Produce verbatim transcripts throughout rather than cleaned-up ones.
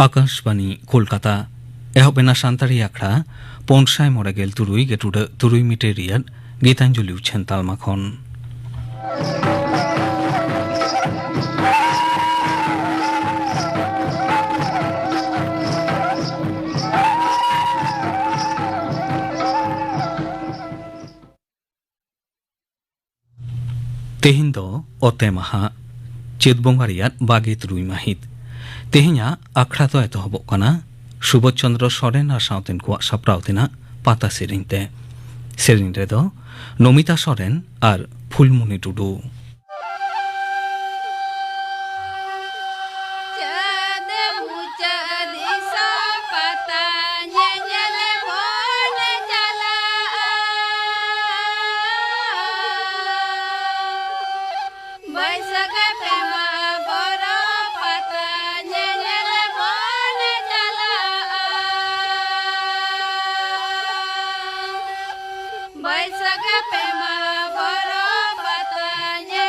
ᱟᱠᱟᱥᱵᱟᱬᱤ ᱠᱳᱞᱠᱟᱛᱟ᱾ ᱮᱦᱚᱵ ᱮᱱᱟ ᱥᱟᱱᱛᱟᱲᱤ ᱟᱠᱷᱲᱟ ᱯᱩᱱ ᱥᱟᱭ ᱢᱚᱬᱮ ᱜᱮᱞ ᱛᱩᱨᱩᱭ ᱜᱮᱴᱩᱰᱟᱹᱜ ᱛᱩᱨᱩᱭ ᱢᱤᱴᱟᱨ ᱨᱮᱭᱟᱜ ᱜᱤᱛᱟᱧᱡᱚᱞᱤ ᱩᱪᱷᱟᱹᱱ ᱛᱟᱞᱢᱟ ᱠᱷᱚᱱ᱾ ᱛᱮᱦᱮᱧ ᱫᱚ ᱚᱛᱮ ᱢᱟᱦᱟ, ᱪᱟᱹᱛ ᱵᱚᱸᱜᱟ ᱨᱮᱭᱟᱜ ᱵᱟᱜᱮ ᱛᱩᱨᱩᱭ ᱢᱟᱹᱦᱤᱛ᱾ ᱛᱮᱦᱮᱧᱟᱜ ᱟᱠᱷᱲᱟ ᱫᱚ ᱮᱛᱚᱦᱚᱵᱚᱜ ᱠᱟᱱᱟ ᱥᱩᱵᱳᱫᱷ ᱪᱚᱸᱫᱽᱨᱚ ᱥᱚᱨᱮᱱ ᱟᱨ ᱥᱟᱶᱛᱮᱱ ᱠᱚᱣᱟᱜ ᱥᱟᱯᱲᱟᱣ ᱛᱮᱱᱟᱜ ᱯᱟᱛᱟ ᱥᱮᱨᱮᱧ ᱛᱮ᱾ ᱥᱮᱨᱮᱧ ᱨᱮᱫᱚ ᱱᱚᱢᱤᱛᱟ ᱥᱚᱨᱮᱱ ᱟᱨ ᱯᱷᱩᱞᱢᱩᱱᱤ ᱴᱩᱰᱩ᱾ ᱪᱟᱹᱛ ᱢᱩᱪᱟᱹᱫ ᱫᱤᱥᱚᱢ ᱯᱟᱛᱟ ᱧᱮᱧᱮᱞ ᱵᱚᱱ ᱪᱟᱞᱟᱜᱼᱟ᱾ ᱵᱟᱹᱭᱥᱟᱹᱠᱷ ᱯᱮ ᱢᱟᱦᱟ ᱵᱚᱨᱚ ᱯᱟᱛᱟ ᱧᱮᱧᱮᱞ ᱵᱚᱱ ᱪᱟᱞᱟᱜᱼᱟ᱾ ᱵᱟᱹᱭᱥᱟᱹᱠᱷ ᱯᱮ ᱢᱟᱦᱟ ᱵᱚᱨᱚ ᱯᱟᱛᱟ ᱧᱮ-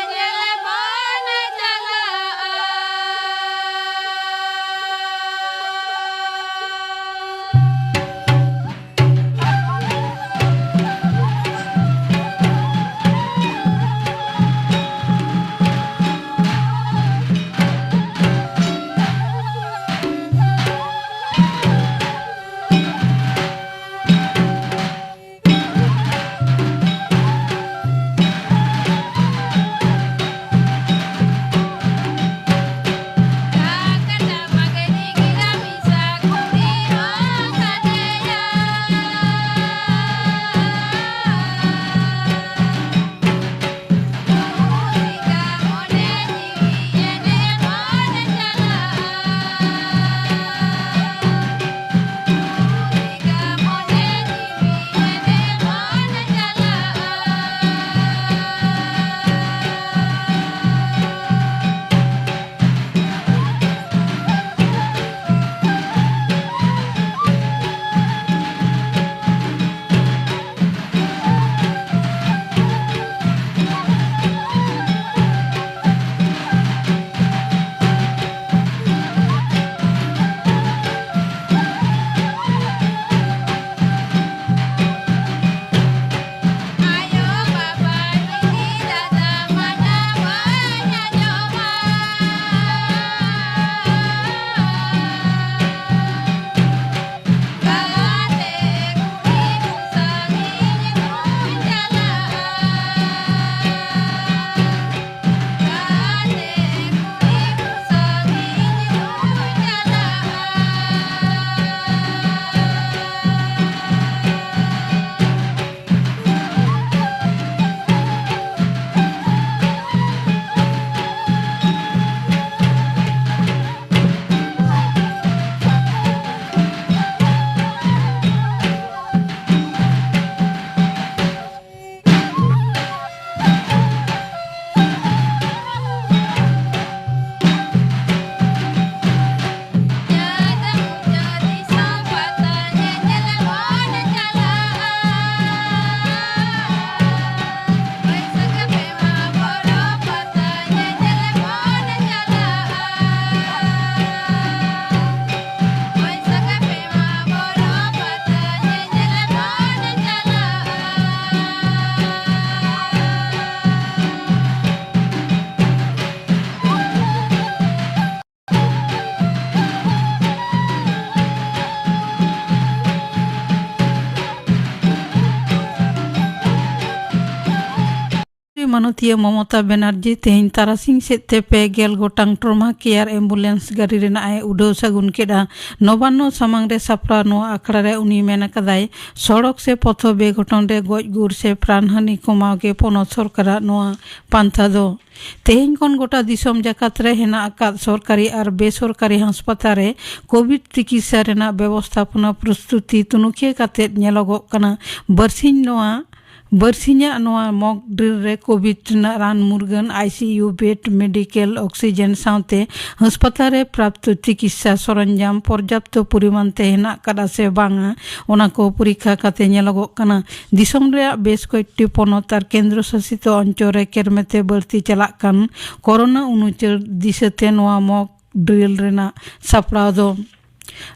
ᱢᱟᱱᱚᱛᱤᱭᱟᱹ ᱢᱚᱢᱚᱛᱟ ᱵᱮᱱᱟᱨᱡᱤ ᱛᱮᱦᱮᱧ ᱛᱟᱨᱟᱥᱤᱧ ᱥᱮᱫ ᱛᱮ ᱯᱮ ᱜᱮᱞ ᱜᱚᱴᱟᱝ ᱴᱨᱚᱢᱟ ᱠᱮᱭᱟᱨ ᱮᱢᱵᱩᱞᱮᱱᱥ ᱜᱟᱹᱰᱤ ᱨᱮᱱᱟᱜ ᱮ ᱩᱰᱟᱹᱣ ᱥᱟᱹᱜᱩᱱ ᱠᱮᱫᱼᱟ᱾ ᱱᱚᱵᱟᱱᱱᱚ ᱥᱟᱢᱟᱝ ᱨᱮ ᱥᱟᱯᱲᱟᱣ ᱱᱚᱣᱟ ᱟᱠᱷᱲᱟ ᱨᱮ ᱩᱱᱤ ᱢᱮᱱ ᱟᱠᱟᱫᱟᱭ, ᱥᱚᱲᱚᱠ ᱥᱮ ᱯᱚᱛᱷᱚ ᱵᱮᱜᱷᱚᱴᱚᱱ ᱨᱮ ᱜᱚᱡ ᱜᱩᱨ ᱥᱮ ᱯᱨᱟᱱᱦᱟᱱᱤ ᱠᱚᱢᱟᱣ ᱜᱮ ᱯᱚᱱᱚᱛ ᱥᱚᱨᱠᱟᱨᱟᱜ ᱱᱚᱣᱟ ᱯᱟᱱᱛᱷᱟ ᱫᱚ᱾ ᱛᱮᱦᱮᱧ ᱠᱷᱚᱱ ᱜᱚᱴᱟ ᱫᱤᱥᱚᱢ ᱡᱟᱠᱟᱛ ᱨᱮ ᱦᱮᱱᱟᱜ ᱟᱠᱟᱫ ᱥᱚᱨᱠᱟᱨᱤ ᱟᱨ ᱵᱮᱥᱚᱨᱠᱟᱨᱤ ᱦᱟᱥᱯᱟᱛᱟᱞ ᱨᱮ ᱠᱳᱵᱷᱤᱰ ᱪᱤᱠᱤᱛᱥᱟ ᱨᱮᱱᱟᱜ ᱵᱮᱵᱚᱥᱛᱷᱟᱯᱚᱱᱟ ᱯᱨᱚᱥᱛᱩᱛᱤ ᱛᱩᱱᱩᱠᱷᱤᱭᱟᱹ ᱠᱟᱛᱮᱫ ᱧᱮᱞᱚᱜᱚᱜ ᱠᱟᱱᱟ᱾ ᱵᱟᱨᱥᱤᱧ ᱱᱚᱣᱟ ᱵᱟᱹᱨᱥᱤᱧᱟᱜ ᱱᱚᱣᱟ ᱢᱚᱠ ᱰᱨᱤᱞ ᱨᱮ ᱠᱳᱵᱷᱤᱰ ᱨᱮᱱᱟᱜ ᱨᱟᱱ ᱢᱩᱨᱜᱟᱹᱱ, ᱟᱭᱥᱤᱭᱩ ᱵᱮᱰ, ᱢᱮᱰᱤᱠᱮᱞ ᱚᱠᱥᱤᱡᱮᱱ ᱥᱟᱶᱛᱮ ᱦᱟᱥᱯᱟᱛᱟᱞ ᱨᱮ ᱯᱨᱟᱯᱛᱚ ᱪᱤᱠᱤᱛᱥᱟ ᱥᱚᱨᱚᱧᱡᱟᱢ ᱯᱚᱨᱡᱟᱯᱛᱚ ᱯᱚᱨᱤᱢᱟᱱ ᱛᱮ ᱦᱮᱱᱟᱜ ᱟᱠᱟᱫᱟ ᱥᱮ ᱵᱟᱝᱟ, ᱚᱱᱟ ᱠᱚ ᱯᱚᱨᱤᱠᱠᱷᱟ ᱠᱟᱛᱮ ᱧᱮᱞᱚᱜᱚᱜ ᱠᱟᱱᱟ᱾ ᱫᱤᱥᱚᱢ ᱨᱮᱭᱟᱜ ᱵᱮᱥ ᱠᱚᱭᱮᱠᱴᱤ ᱯᱚᱱᱚᱛ ᱟᱨ ᱠᱮᱱᱫᱨᱚ ᱥᱟᱥᱤᱛ ᱚᱧᱪᱚᱞ ᱨᱮ ᱠᱮᱨᱢᱮᱛᱮ ᱵᱟᱹᱲᱛᱤ ᱪᱟᱞᱟᱜ ᱠᱟᱱ ᱠᱚᱨᱳᱱᱟ ᱩᱱᱩᱪᱟᱹᱲ ᱫᱤᱥᱟᱹᱛᱮ ᱱᱚᱣᱟ ᱢᱚᱠ ᱰᱨᱤᱞ ᱨᱮᱱᱟᱜ ᱥᱟᱯᱲᱟᱣ ᱫᱚ᱾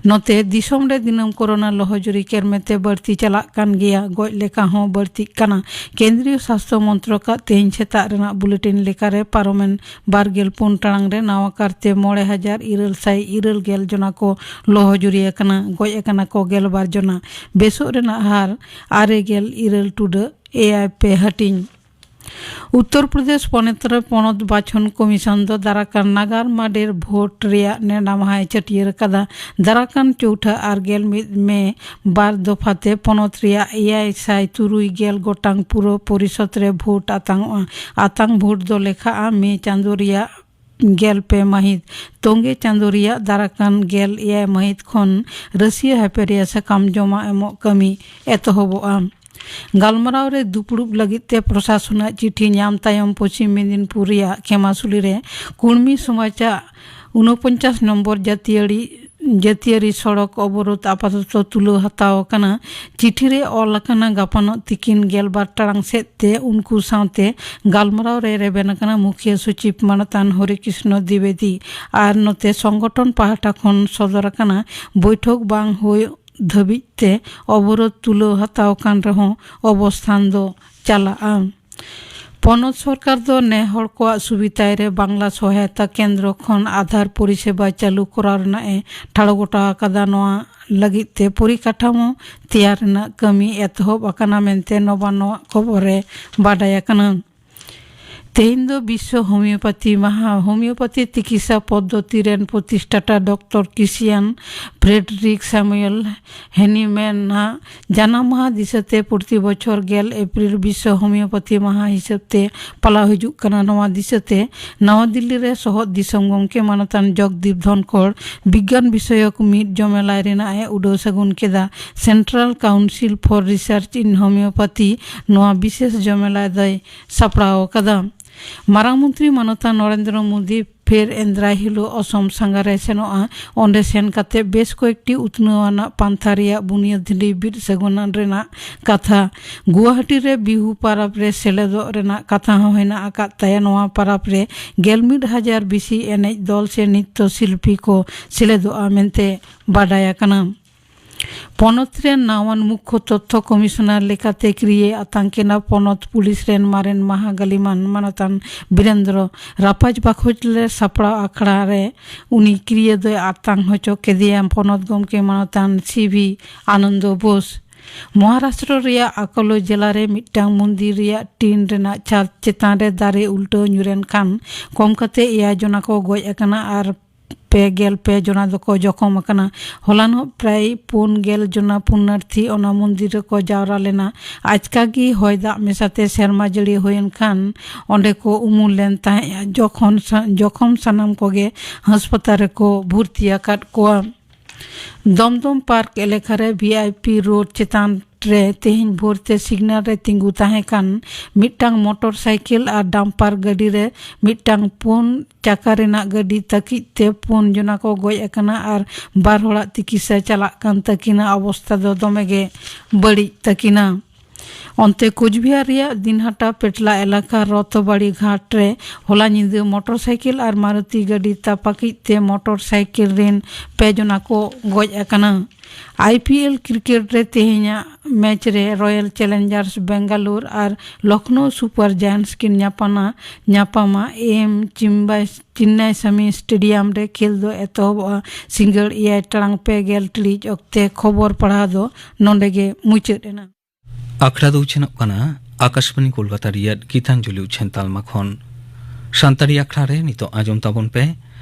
ᱱᱚᱛᱮ ᱫᱤᱥᱚᱢ ᱨᱮ ᱫᱤᱱᱟᱹᱢ ᱠᱚᱨᱳᱱᱟ ᱞᱚᱦᱚᱡᱩᱨᱤ ᱠᱮᱨᱢᱮᱛᱮ ᱵᱟᱹᱲᱛᱤ ᱪᱟᱞᱟᱜ ᱠᱟᱱ ᱜᱮᱭᱟ, ᱜᱚᱡ ᱞᱮᱠᱟ ᱦᱚᱸ ᱵᱟᱹᱲᱛᱤᱜ ᱠᱟᱱᱟ᱾ ᱠᱮᱱᱫᱨᱤᱭᱚ ᱥᱟᱥᱛᱷᱚ ᱢᱚᱱᱛᱨᱚᱠᱟᱜ ᱛᱮᱦᱮᱧ ᱥᱮᱛᱟᱜ ᱨᱮᱱᱟᱜ ᱵᱩᱞᱮᱴᱤᱱ ᱞᱮᱠᱟᱨᱮ ᱯᱟᱨᱚᱢᱮᱱ ᱵᱟᱨᱜᱮᱞ ᱯᱩᱱ ᱴᱟᱲᱟᱝ ᱨᱮ ᱱᱟᱣᱟ ᱠᱟᱨᱛᱮ ᱢᱚᱬᱮ ᱦᱟᱡᱟᱨ ᱤᱨᱟᱹᱞ ᱥᱟᱭ ᱤᱨᱟᱹᱞ ᱜᱮᱞ ᱡᱚᱱᱟ ᱠᱚ ᱞᱚᱦᱚᱡᱩᱨᱤ ᱟᱠᱟᱱᱟ, ᱜᱚᱡ ᱟᱠᱟᱱᱟ ᱠᱚ ᱜᱮᱞ ᱵᱟᱨ ᱡᱚᱱᱟ᱾ ᱵᱮᱥᱚᱜ ᱨᱮᱱᱟᱜ ᱦᱟᱨ ᱟᱨᱮ ᱜᱮᱞ ᱤᱨᱟᱹᱞ ᱴᱩᱰᱟᱹᱜ ᱮᱭᱟᱭ ᱯᱮ ᱦᱟᱹᱴᱤᱧ᱾ ᱩᱛᱛᱚᱨ ᱯᱨᱚᱫᱮᱥ ᱯᱚᱱᱚᱛ ᱨᱮ ᱯᱚᱱᱚᱛ ᱵᱟᱪᱷᱚᱱ ᱠᱚᱢᱤᱥᱚᱱ ᱫᱚ ᱫᱟᱨᱟᱠᱟᱱ ᱱᱟᱜᱟᱨ ᱢᱟᱰᱮᱨ ᱵᱷᱳᱴ ᱨᱮᱭᱟᱜ ᱱᱮᱰᱟ ᱢᱟᱦᱟᱭ ᱪᱷᱟᱹᱴᱭᱟᱹᱨ ᱟᱠᱟᱫᱟ᱾ ᱫᱟᱨᱟᱠᱟᱱ ᱪᱳᱣᱴᱷᱟ ᱟᱨ ᱜᱮᱞ ᱢᱤᱫ ᱢᱮ ᱵᱟᱨ ᱫᱚᱯᱷᱟ ᱛᱮ ᱯᱚᱱᱚᱛ ᱨᱮᱭᱟᱜ ᱮᱭᱟᱭ ᱥᱟᱭ ᱛᱩᱨᱩᱭ ᱜᱮᱞ ᱜᱚᱴᱟᱝ ᱯᱩᱨᱚ ᱯᱚᱨᱤᱥᱚᱫ ᱨᱮ ᱵᱷᱳᱴ ᱟᱛᱟᱝᱚᱜᱼᱟ᱾ ᱟᱛᱟᱝ ᱵᱷᱳᱴ ᱫᱚ ᱞᱮᱠᱷᱟᱜᱼᱟ ᱢᱮ ᱪᱟᱸᱫᱚ ᱨᱮᱭᱟᱜ ᱜᱮᱞ ᱯᱮ ᱢᱟᱹᱦᱤᱛ᱾ ᱛᱚᱸᱜᱮ ᱪᱟᱸᱫᱚ ᱨᱮᱭᱟᱜ ᱫᱟᱨᱟᱠᱟᱱ ᱜᱮᱞ ᱮᱭᱟᱭ ᱢᱟᱹᱦᱤᱛ ᱠᱷᱚᱱ ᱨᱟᱹᱥᱤᱭᱟᱹ ᱦᱟᱯᱮᱨᱤᱭᱟ ᱥᱟᱠᱟᱢ ᱡᱚᱢᱟ ᱮᱢᱚᱜ ᱠᱟᱹᱢᱤ ᱮᱛᱚᱦᱚᱵᱚᱜᱼᱟ᱾ ᱜᱟᱞᱢᱟᱨᱟᱣ ᱨᱮ ᱫᱩᱯᱲᱩᱵ ᱞᱟᱹᱜᱤᱫ ᱛᱮ ᱯᱨᱚᱥᱟᱥᱚᱱᱟᱜ ᱪᱤᱴᱷᱤ ᱧᱟᱢ ᱛᱟᱭᱚᱢ ᱯᱚᱪᱷᱤᱢ ᱢᱮᱫᱤᱱᱯᱩᱨ ᱨᱮᱭᱟᱜ ᱠᱷᱮᱢᱟᱥᱩᱞᱤ ᱨᱮ ᱠᱩᱲᱢᱤ ᱥᱚᱢᱟᱡᱟᱜ ᱩᱱᱚᱯᱚᱧᱪᱟᱥ ᱱᱚᱢᱵᱚᱨ ᱡᱟᱹᱛᱤᱭᱟᱹᱨᱤ, ᱡᱟᱹᱛᱤᱭᱟᱹᱨᱤ ᱥᱚᱲᱚᱠ ᱚᱵᱚᱨᱳᱫᱷ ᱟᱯᱟᱛᱚᱛᱚ ᱛᱩᱞᱟᱹᱣ ᱦᱟᱛᱟᱣ ᱟᱠᱟᱱᱟ᱾ ᱪᱤᱴᱷᱤ ᱨᱮ ᱚᱞ ᱟᱠᱟᱱᱟ, ᱜᱟᱯᱟᱱᱚᱜ ᱛᱤᱠᱤᱱ ᱜᱮᱞᱵᱟᱨ ᱴᱟᱲᱟᱝ ᱥᱮᱫ ᱛᱮ ᱩᱱᱠᱩ ᱥᱟᱶᱛᱮ ᱜᱟᱞᱢᱟᱨᱟᱣ ᱨᱮ ᱨᱮᱵᱮᱱ ᱟᱠᱟᱱᱟ ᱢᱩᱠᱷᱤᱭᱟᱹ ᱥᱚᱪᱤᱵᱽ ᱢᱟᱱᱚᱛᱟᱱ ᱦᱚᱨᱤ ᱠᱨᱤᱥᱱᱚ ᱫᱤᱵᱮᱫᱤ᱾ ᱟᱨ ᱱᱚᱛᱮ ᱥᱚᱝᱜᱚᱴᱷᱚᱱ ᱯᱟᱦᱴᱟ ᱠᱷᱚᱱ ᱥᱚᱫᱚᱨ ᱟᱠᱟᱱᱟ, ᱵᱳᱭᱴᱷᱚᱠ ᱵᱟᱝ ᱦᱩᱭ ᱫᱷᱟᱹᱵᱤᱡ ᱛᱮ ᱚᱵᱚᱨᱳᱫᱷ ᱛᱩᱞᱟᱹᱣ ᱦᱟᱛᱟᱣ ᱠᱟᱱ ᱨᱮᱦᱚᱸ ᱚᱵᱚᱥᱛᱷᱟᱱ ᱫᱚ ᱪᱟᱞᱟᱜᱼᱟ᱾ ᱯᱚᱱᱚᱛ ᱥᱚᱨᱠᱟᱨ ᱫᱚ ᱱᱮ ᱦᱚᱲ ᱠᱚᱣᱟᱜ ᱥᱩᱵᱤᱫᱷᱟᱭ ᱨᱮ ᱵᱟᱝᱞᱟ ᱥᱚᱦᱟᱭᱚᱛᱟ ᱠᱮᱱᱫᱨᱚ ᱠᱷᱚᱱ ᱟᱫᱷᱟᱨ ᱯᱚᱨᱤᱥᱮᱵᱟ ᱪᱟᱹᱞᱩ ᱠᱚᱨᱟᱣ ᱨᱮᱱᱟᱜ ᱮ ᱴᱷᱟᱲᱚ ᱜᱚᱴᱟ ᱟᱠᱟᱫᱟ᱾ ᱱᱚᱣᱟ ᱞᱟᱹᱜᱤᱫ ᱛᱮ ᱯᱚᱨᱤᱠᱟᱴᱷᱟᱢᱳ ᱛᱮᱭᱟᱨ ᱨᱮᱱᱟᱜ ᱠᱟᱹᱢᱤ ᱮᱛᱚᱦᱚᱵ ᱟᱠᱟᱱᱟ ᱢᱮᱱᱛᱮ ᱱᱚᱵᱟᱱᱱᱚᱣᱟᱜ ᱠᱷᱚᱵᱚᱨ ᱨᱮ ᱵᱟᱰᱟᱭ ᱟᱠᱟᱱᱟ᱾ ᱛᱮᱦᱮᱧ ᱫᱚ ᱵᱤᱥᱥᱚ ᱦᱳᱢᱤᱭᱳᱯᱟᱛᱤ ᱢᱟᱦᱟ᱾ ᱦᱳᱢᱤᱭᱳᱯᱟᱛᱤ ᱛᱤᱠᱤᱥᱟ ᱯᱚᱫᱽᱫᱷᱚᱛᱤ ᱨᱮᱱ ᱯᱨᱚᱛᱤᱥᱴᱷᱟᱴᱟ ᱰᱚᱠᱴᱚᱨ ᱠᱤᱥᱤᱭᱟᱱ ᱯᱷᱨᱮᱰᱨᱤᱠ ᱥᱟᱢᱩᱭᱮᱞ ᱦᱮᱱᱤᱢᱮᱱ ᱟᱜ ᱡᱟᱱᱟᱢ ᱢᱟᱦᱟ ᱫᱤᱥᱟᱹᱛᱮ ᱯᱨᱚᱛᱤ ᱵᱚᱪᱷᱚᱨ ᱜᱮᱞ ᱮᱯᱨᱤᱞ ᱵᱤᱥᱥᱚ ᱦᱳᱢᱤᱭᱳᱯᱟᱛᱤ ᱢᱟᱦᱟ ᱦᱤᱥᱟᱹᱵ ᱛᱮ ᱯᱟᱞᱟᱣ ᱦᱤᱡᱩᱜ ᱠᱟᱱᱟ᱾ ᱱᱚᱣᱟ ᱫᱤᱥᱟᱹᱛᱮ ᱱᱟᱣᱟ ᱫᱤᱞᱞᱤ ᱨᱮ ᱥᱚᱦᱚᱫ ᱫᱤᱥᱚᱢ ᱜᱚᱢᱠᱮ ᱢᱟᱱᱚᱛᱟᱱ ᱡᱚᱜᱽᱫᱤᱯ ᱫᱷᱚᱱᱠᱚᱲ ᱵᱤᱜᱽᱜᱟᱱ ᱵᱤᱥᱚᱭᱚᱠ ᱢᱤᱫ ᱡᱚᱢᱮᱞᱟᱭ ᱨᱮᱱᱟᱜ ᱮ ᱩᱰᱟᱹᱣ ᱥᱟᱹᱜᱩᱱ ᱠᱮᱫᱟ᱾ Central Council for Research in Homeopathy ᱱᱚᱣᱟ ᱵᱤᱥᱮᱥ ᱡᱚᱢᱮᱞᱟᱭ ᱫᱚᱭ ᱥᱟᱯᱲᱟᱣ ᱟᱠᱟᱫᱟ᱾ ᱢᱟᱨᱟᱝ ᱢᱚᱱᱛᱨᱤ ᱢᱟᱱᱚᱛᱟᱱ ᱱᱚᱨᱮᱱᱫᱨᱚ ᱢᱳᱫᱤ ᱯᱷᱮᱨ ᱮᱱᱫᱨᱟᱭ ᱦᱤᱞᱳᱜ ᱚᱥᱚᱢ ᱥᱟᱸᱜᱷᱟᱨᱮ ᱥᱮᱱᱚᱜᱼᱟ᱾ ᱚᱸᱰᱮ ᱥᱮᱱ ᱠᱟᱛᱮ ᱵᱮᱥ ᱠᱚᱭᱮᱠᱴᱤ ᱩᱛᱱᱟᱹᱣ ᱟᱱᱟᱜ ᱯᱟᱱᱛᱷᱟ ᱨᱮᱭᱟᱜ ᱵᱩᱱᱤᱭᱟᱹᱫ ᱰᱤ ᱵᱤᱨ ᱥᱟᱹᱜᱩᱱᱟᱱ ᱨᱮᱱᱟᱜ ᱠᱟᱛᱷᱟ᱾ ᱜᱩᱣᱟᱦᱟᱴᱤ ᱨᱮ ᱵᱤᱦᱩ ᱯᱟᱨᱟᱵᱽ ᱨᱮ ᱥᱮᱞᱮᱫᱚᱜ ᱨᱮᱱᱟᱜ ᱠᱟᱛᱷᱟ ᱦᱚᱸ ᱦᱮᱱᱟᱜ ᱟᱠᱟᱫ ᱛᱟᱭᱟ᱾ ᱱᱚᱣᱟ ᱯᱟᱨᱟᱵᱽ ᱨᱮ ᱜᱮᱞ ᱢᱤᱫ ᱦᱟᱡᱟᱨ ᱵᱮᱥᱤ ᱮᱱᱮᱡ ᱫᱚᱞ ᱥᱮ ᱱᱤᱛᱛᱚ ᱥᱤᱞᱯᱤ ᱠᱚ ᱥᱮᱞᱮᱫᱚᱜᱼᱟ ᱢᱮᱱᱛᱮ ᱵᱟᱰᱟᱭ ᱟᱠᱟᱱᱟ᱾ ᱯᱚᱱᱚᱛ ᱨᱮᱱ ᱱᱟᱣᱟᱱ ᱢᱩᱠᱠᱷᱚ ᱛᱚᱛᱛᱷᱚ ᱠᱚᱢᱤᱥᱚᱱᱟᱨ ᱞᱮᱠᱟᱛᱮ ᱠᱤᱨᱤᱭᱟᱹ ᱟᱛᱟᱝ ᱠᱮᱱᱟ ᱯᱚᱱᱚᱛ ᱯᱩᱞᱤᱥ ᱨᱮᱱ ᱢᱟᱨᱮᱱ ᱢᱟᱦᱟ ᱜᱟᱹᱞᱤᱢᱟᱱ ᱢᱟᱱᱚᱛᱟᱱ ᱵᱤᱨᱮᱱᱫᱨᱚ ᱨᱟᱯᱟᱡᱽ ᱵᱟᱠᱷᱳᱡ ᱞᱮ ᱥᱟᱯᱲᱟᱣ ᱟᱠᱷᱲᱟ ᱨᱮ ᱩᱱᱤ ᱠᱤᱨᱤᱭᱟᱹ ᱫᱚᱭ ᱟᱛᱟᱝ ᱦᱚᱪᱚ ᱠᱮᱫᱮᱭᱟ᱾ ᱯᱚᱱᱚᱛ ᱜᱚᱢᱠᱮ ᱢᱟᱱᱚᱛᱟᱱ ᱥᱤ ᱵᱷᱤ ᱟᱱᱚᱱᱫᱚ ᱵᱳᱥ᱾ ᱢᱚᱦᱟᱨᱟᱥᱴᱨᱚ ᱨᱮᱭᱟᱜ ᱟᱠᱚᱞᱚ ᱡᱮᱞᱟ ᱨᱮ ᱢᱤᱫᱴᱟᱝ ᱢᱚᱱᱫᱤᱨ ᱨᱮᱭᱟᱜ ᱴᱤᱱ ᱨᱮᱱᱟᱜ ᱪᱷᱟᱫᱽ ᱪᱮᱛᱟᱱ ᱨᱮ ᱫᱟᱨᱮ ᱩᱞᱴᱟᱹᱣ ᱧᱩᱨᱮᱱ ᱠᱷᱟᱱ ᱠᱚᱢ ᱠᱟᱛᱮ ᱮᱭᱟᱭ ᱡᱚᱱᱟ ᱠᱚ ᱜᱚᱡ ᱟᱠᱟᱱᱟ ᱟᱨ ᱯᱮ ᱜᱮᱞ ᱯᱮ ᱡᱚᱱᱟ ᱫᱚᱠᱚ ᱡᱚᱠᱷᱚᱢ ᱟᱠᱟᱱᱟ᱾ ᱦᱚᱞᱟᱱᱚᱜ ᱯᱨᱟᱭ ᱯᱩᱱ ᱜᱮᱞ ᱡᱚᱱᱟ ᱯᱩᱱᱱᱟᱨᱛᱷᱤ ᱚᱱᱟ ᱢᱚᱱᱫᱤᱨ ᱨᱮᱠᱚ ᱡᱟᱣᱨᱟ ᱞᱮᱱᱟ᱾ ᱟᱪᱠᱟ ᱜᱮ ᱦᱚᱭ ᱫᱟᱜ ᱢᱮᱥᱟᱛᱮ ᱥᱮᱨᱢᱟ ᱡᱟᱹᱲᱤ ᱦᱩᱭᱮᱱ ᱠᱷᱟᱱ ᱚᱸᱰᱮ ᱠᱚ ᱩᱢᱩᱞ ᱞᱮᱱ ᱛᱟᱦᱮᱸᱫ᱾ ᱡᱚᱠᱷᱚᱱ ᱥᱟ-, ᱡᱚᱠᱷᱚᱢ ᱥᱟᱱᱟᱢ ᱠᱚᱜᱮ ᱦᱟᱥᱯᱟᱛᱟᱞ ᱨᱮᱠᱚ ᱵᱷᱚᱨᱛᱤ ᱟᱠᱟᱫ ᱠᱚᱣᱟ᱾ ᱫᱚᱢᱫᱚᱢ ᱯᱟᱨᱠ ᱮᱞᱟᱠᱟ ᱨᱮ ᱵᱷᱤ ᱟᱭ ᱯᱤ ᱨᱳᱰ ᱪᱮᱛᱟᱱ ᱨᱮ ᱛᱮᱦᱮᱧ ᱵᱷᱳᱨ ᱛᱮ ᱥᱤᱜᱽᱱᱟᱞ ᱨᱮ ᱛᱤᱸᱜᱩ ᱛᱟᱦᱮᱸ ᱠᱟᱱ ᱢᱤᱫᱴᱟᱝ ᱢᱚᱴᱚᱨ ᱥᱟᱭᱠᱮᱞ ᱟᱨ ᱰᱟᱢᱯᱟᱨ ᱜᱟᱹᱰᱤ ᱨᱮ ᱢᱤᱫᱴᱟᱝ ᱯᱩᱱ ᱪᱟᱠᱟ ᱨᱮᱱᱟᱜ ᱜᱟᱹᱰᱤ ᱛᱟᱹᱠᱤᱡ ᱛᱮ ᱯᱩᱱ ᱡᱚᱱᱟ ᱠᱚ ᱜᱚᱡ ᱟᱠᱟᱱᱟ ᱟᱨ ᱵᱟᱨ ᱦᱚᱲᱟᱜ ᱛᱤᱠᱤᱥᱟ ᱪᱟᱞᱟᱜ ᱠᱟᱱ ᱛᱟᱹᱠᱤᱱᱟ᱾ ᱚᱵᱚᱥᱛᱟ ᱫᱚ ᱫᱚᱢᱮ ᱜᱮ ᱵᱟᱹᱲᱤᱡ ᱛᱟᱹᱠᱤᱱᱟ᱾ ᱚᱱᱛᱮ ᱠᱳᱪᱵᱤᱦᱟᱨ ᱨᱮᱭᱟᱜ ᱫᱤᱱᱦᱟᱴᱟ ᱯᱮᱴᱞᱟ ᱮᱞᱟᱠᱟ ᱨᱚᱛᱚᱵᱟᱲᱤ ᱜᱷᱟᱴ ᱨᱮ ᱦᱚᱞᱟ ᱧᱤᱫᱟᱹ ᱢᱚᱴᱚᱨ ᱥᱟᱭᱠᱮᱞ ᱟᱨ ᱢᱟᱨᱩᱛᱤ ᱜᱟᱹᱰᱤ ᱛᱟᱯᱟᱠᱤᱡ ᱛᱮ ᱢᱚᱴᱚᱨ ᱥᱟᱭᱠᱮᱞ ᱨᱮᱱ ᱯᱮ ᱡᱚᱱᱟ ᱠᱚ ᱜᱚᱡ ᱟᱠᱟᱱᱟ᱾ ᱟᱭ ᱯᱤ ᱮᱞ ᱠᱨᱤᱠᱮᱴ ᱨᱮ ᱛᱮᱦᱮᱧᱟᱜ ᱢᱮᱪ ᱨᱮ ᱨᱚᱭᱮᱞ ᱪᱮᱞᱮᱧᱡᱟᱨᱥ ᱵᱮᱝᱜᱟᱞᱳᱨ ᱟᱨ ᱞᱚᱠᱷᱱᱳ ᱥᱩᱯᱟᱨ ᱡᱟᱭᱮᱱᱴᱥ ᱠᱤᱱ ᱧᱟᱯᱟᱢᱟ᱾ ᱧᱟᱯᱟᱢᱟ ᱮᱢ ᱪᱤᱢᱵᱟᱭ ᱪᱤᱱᱱᱟᱭ ᱥᱟᱢᱤ ᱥᱴᱮᱰᱤᱭᱟᱢ ᱨᱮ᱾ ᱠᱷᱮᱞ ᱫᱚ ᱮᱛᱚᱦᱚᱵᱚᱜᱼᱟ ᱥᱤᱸᱜᱟᱹᱲ ᱮᱭᱟᱭ ᱴᱟᱲᱟᱝ ᱯᱮ ᱜᱮᱞ ᱴᱤᱲᱤᱡ ᱚᱠᱛᱮ᱾ ᱠᱷᱚᱵᱚᱨ ᱯᱟᱲᱦᱟᱣ ᱫᱚ ᱱᱚᱰᱮ ᱜᱮ ᱢᱩᱪᱟᱹᱫ ᱮᱱᱟ᱾ ᱟᱠᱷᱲᱟ ᱫᱚ ᱩᱪᱷᱟᱹᱱᱚᱜ ᱠᱟᱱᱟ ᱟᱠᱟᱥᱵᱟᱱᱤ ᱠᱳᱞᱠᱟᱛᱟ ᱨᱮᱭᱟᱜ ᱜᱤᱛᱟᱧᱡᱚᱞᱤ ᱩᱪᱷᱟᱹᱱ ᱛᱟᱞᱢᱟ ᱠᱷᱚᱱ ᱥᱟᱱᱛᱟᱲᱤ ᱟᱠᱷᱲᱟ ᱨᱮ ᱱᱤᱛᱚᱜ ᱟᱸᱡᱚᱢ ᱛᱟᱵᱚᱱ ᱯᱮ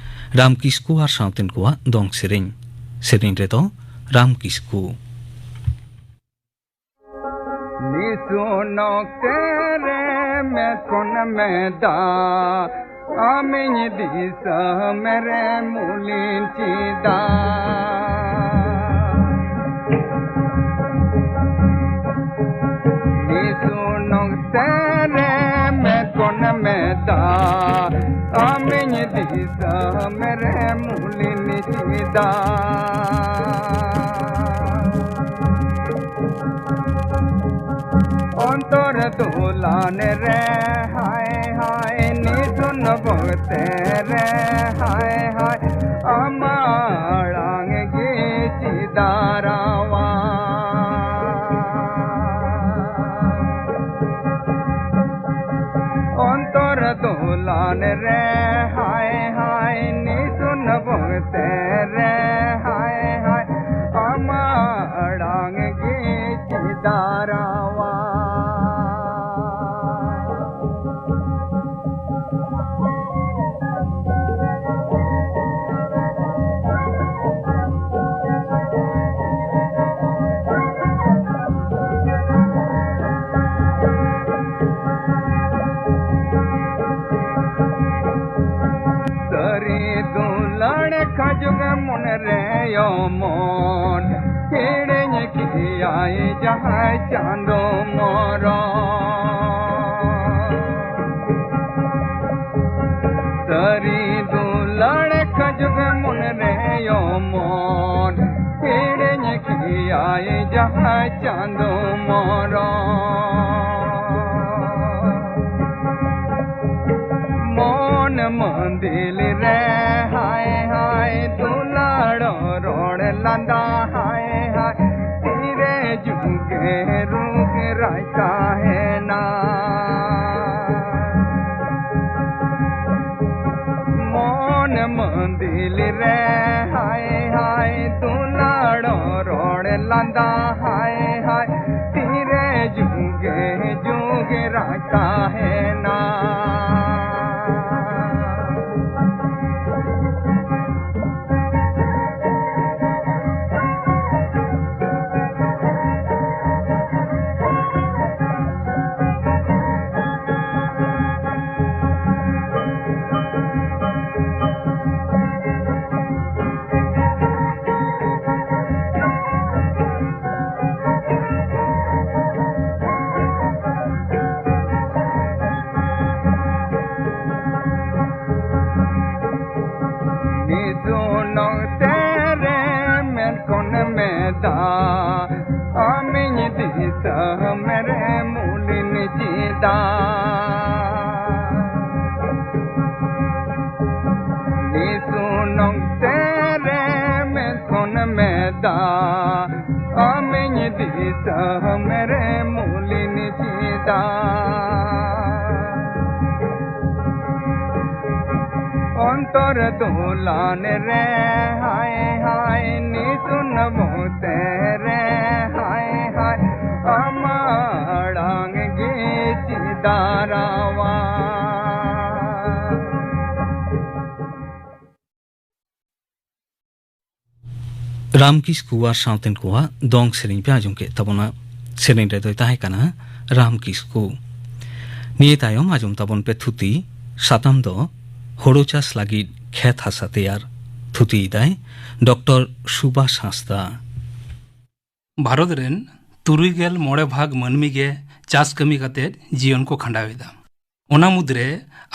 ᱨᱟᱢ ᱠᱤᱥᱠᱩ ᱟᱨ ᱥᱟᱶᱛᱮᱱ ᱠᱚᱣᱟᱜ ᱫᱚᱝ ᱥᱮᱨᱮᱧ᱾ ᱥᱮᱨᱮᱧ ᱨᱮᱫᱚ ᱨᱟᱢ ᱠᱤᱥᱠᱩ᱾ ᱱᱤᱥᱩᱱ ᱚᱠᱛᱮ ᱨᱮ ᱢᱮᱫ ᱠᱷᱚᱱ ᱢᱮᱫ ᱫᱟᱜ ᱟᱢᱤᱧ ᱫᱤᱥᱟᱹ ᱢᱮᱨᱮ ᱢᱩᱞᱤᱱ ᱪᱮᱫᱟᱜ? ᱱᱤᱥᱩᱱ ᱚᱠᱛᱮ ᱨᱮ ᱢᱮᱫ ᱠᱷᱚᱱ ᱢᱮᱫ ᱫᱟᱜ ᱟᱢᱤᱧ ᱫᱤᱥᱟᱹ ᱢᱮᱨᱮ ᱢᱩᱞᱤᱱ ᱪᱮᱫᱟᱜ? ᱚᱱᱛᱚᱨ ᱫᱩᱞᱟᱱ ᱨᱮ ᱦᱟᱭ ᱦᱟᱭ ᱱᱤᱥᱩᱱ ᱵᱚᱜᱛᱮ ᱨᱮ ᱦᱟᱭ ᱦᱟᱭ ᱟᱢᱟᱜ ᱟᱲᱟᱝ ᱜᱮ ᱪᱮᱫᱟᱜ ᱨᱟᱣᱟ᱾ ᱚᱱᱛᱚᱨ ᱫᱩᱞᱟᱱ ᱨᱮ ᱦᱟᱭ ᱦᱟᱭ ᱱᱤᱥᱩᱱ ᱵᱚᱜᱛᱮ ᱨᱮ ᱦᱟᱭ ᱦᱟᱭ ᱟᱢᱟᱜ ᱟᱲᱟᱝ ᱜᱮ ᱪᱮᱫᱟᱜ ᱨᱟᱣᱟ᱾ ᱥᱟᱹᱨᱤ ᱫᱩᱞᱟᱹᱲ ᱠᱷᱟᱡᱩᱜ ᱢᱚᱱᱮ ᱨᱮ ᱚᱢᱚᱱ, ᱦᱤᱲᱤᱧ ᱠᱮᱭᱟᱭ ᱡᱟᱦᱟᱸᱭ ᱪᱟᱸᱫᱚ ᱢᱚᱨᱚ᱾ ᱥᱟᱹᱨᱤ ᱫᱩᱞᱟᱹᱲ ᱠᱷᱟᱡᱩᱜ ᱢᱚᱱᱮ ᱨᱮ ᱚᱢᱚᱱ, ᱦᱤᱲᱤᱧ ᱠᱮᱭᱟᱭ ᱡᱟᱦᱟᱸᱭ ᱪᱟᱸᱫᱚ ᱢᱚᱨᱚ᱾ ᱢᱚᱱ ᱢᱚᱱᱫᱤᱞ ᱨᱮ ᱦᱟᱭ ᱦᱟᱭ ᱫᱩᱞᱟᱹᱲ ᱨᱚᱲ ᱞᱟᱸᱫᱟ ᱦᱟᱭ ᱦᱟᱭ ᱛᱤᱨᱮ ᱡᱩᱜᱮ ᱨᱩᱜ ᱨᱟᱭ ᱛᱟᱦᱮᱱᱟ᱾ ᱢᱚᱱ ᱢᱚᱱᱫᱤᱞ ᱨᱮ ᱦᱟᱭ ᱦᱟᱭ ᱫᱩᱞᱟᱹᱲ ᱨᱚᱲ ᱞᱟᱸᱫᱟ ᱦᱟᱭ ᱦᱟᱭ ᱛᱤᱨᱮ ᱡᱩᱜᱮ ᱡᱩᱜ ᱢᱮᱨᱮ ᱢᱩᱞᱤᱱ ᱪᱤᱫᱟ ᱚᱱᱛᱚᱨ ᱫᱩᱞᱟᱱ ᱨᱮ ᱦᱟᱭ ᱦᱟᱭ ᱱᱤᱥᱩᱱ ᱢᱩᱛᱮ ᱨᱮ ᱦᱟᱭ ᱦᱟᱭ ᱟᱢᱟᱜ ᱟᱲᱟᱝ ᱜᱮ ᱪᱤᱫᱟᱨᱟᱣᱟ᱾ ᱨᱟᱢ ᱠᱤᱥᱠᱩ ᱟᱨ ᱥᱟᱶᱛᱮᱱ ᱠᱚᱣᱟᱜ ᱫᱚᱝ ᱥᱮᱨᱮᱧ ᱯᱮ ᱟᱸᱡᱚᱢ ᱠᱮᱫ ᱛᱟᱵᱚᱱᱟ᱾ ᱥᱮᱨᱮᱧ ᱨᱮᱫᱚᱭ ᱛᱟᱦᱮᱸ ᱠᱟᱱᱟ ᱨᱟᱢ ᱠᱤᱥᱠᱩ᱾ ᱱᱤᱭᱟᱹ ᱛᱟᱭᱚᱢ ᱟᱸᱡᱚᱢ ᱛᱟᱵᱚᱱ ᱯᱮ ᱛᱷᱩᱛᱤ, ᱥᱟᱛᱟᱢ ᱫᱚ ᱦᱳᱲᱳ ᱪᱟᱥ ᱞᱟᱹᱜᱤᱫ ᱠᱷᱮᱛ ᱦᱟᱥᱟ ᱛᱮᱭᱟᱨ᱾ ᱛᱷᱩᱛᱤᱭᱮᱫᱟᱭ ᱰᱚᱠᱴᱚᱨ ᱥᱩᱵᱷᱟᱥ ᱦᱟᱸᱥᱫᱟ᱾ ᱵᱷᱟᱨᱚᱛ ᱨᱮᱱ ᱛᱩᱨᱩᱭ ᱜᱮᱞ ᱢᱚᱬᱮ ᱵᱷᱟᱜᱽ ᱢᱟᱹᱱᱢᱤ ᱜᱮ ᱪᱟᱥ ᱠᱟᱹᱢᱤ ᱠᱟᱛᱮ ᱡᱤᱭᱚᱱ ᱠᱚ ᱠᱷᱟᱸᱰᱟᱣ ᱮᱫᱟ᱾ ᱚᱱᱟ ᱢᱩᱫᱽᱨᱮ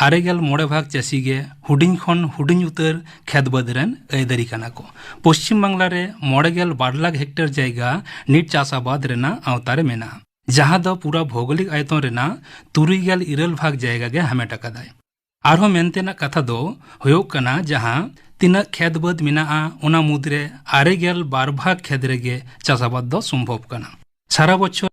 ᱟᱨᱮ ᱜᱮᱞ ᱢᱚᱬᱮ ᱵᱷᱟᱜᱽ ᱪᱟᱹᱥᱤ ᱜᱮ ᱦᱩᱰᱤᱧ ᱠᱷᱚᱱ ᱦᱩᱰᱤᱧ ᱩᱛᱟᱹᱨ ᱠᱷᱮᱛ ᱵᱟᱹᱫᱽ ᱨᱮᱱ ᱟᱹᱭᱫᱟᱹᱨᱤ ᱠᱟᱱᱟ ᱠᱚ᱾ ᱯᱚᱥᱪᱤᱢ ᱵᱟᱝᱞᱟ ᱨᱮ ᱢᱚᱬᱮ ᱜᱮᱞ ᱵᱟᱨ ᱞᱟᱠᱷ ᱦᱮᱠᱴᱚᱨ ᱡᱟᱭᱜᱟ ᱱᱤᱛ ᱪᱟᱥ ᱟᱵᱟᱫ ᱨᱮᱱᱟᱜ ᱟᱣᱛᱟ ᱨᱮ ᱢᱮᱱᱟᱜᱼᱟ, ᱡᱟᱦᱟᱸ ᱫᱚ ᱯᱩᱨᱟ ᱵᱷᱳᱜᱳᱞᱤᱠ ᱟᱭᱚᱛᱚᱱ ᱨᱮᱱᱟᱜ ᱛᱩᱨᱩᱭ ᱜᱮᱞ ᱤᱨᱟᱹᱞ ᱵᱷᱟᱜᱽ ᱡᱟᱭᱜᱟ ᱜᱮ ᱦᱟᱢᱮᱴ ᱟᱠᱟᱫᱟᱭ᱾ ᱟᱨᱦᱚᱸ ᱢᱮᱱᱛᱮᱱᱟᱜ ᱠᱟᱛᱷᱟ ᱫᱚ ᱦᱩᱭᱩᱜ ᱠᱟᱱᱟ, ᱡᱟᱦᱟᱸ ᱛᱤᱱᱟᱹᱜ ᱠᱷᱮᱛ ᱵᱟᱹᱫᱽ ᱢᱮᱱᱟᱜᱼᱟ, ᱚᱱᱟ ᱢᱩᱫᱽᱨᱮ ᱟᱨᱮ ᱜᱮᱞ ᱵᱟᱨ ᱵᱷᱟᱜᱽ ᱠᱷᱮᱛ ᱨᱮᱜᱮ ᱪᱟᱥ ᱟᱵᱟᱫ ᱫᱚ ᱥᱚᱢᱵᱷᱚᱵ ᱠᱟᱱᱟ᱾ ᱥᱟᱨᱟ ᱵᱚᱪᱷᱚᱨ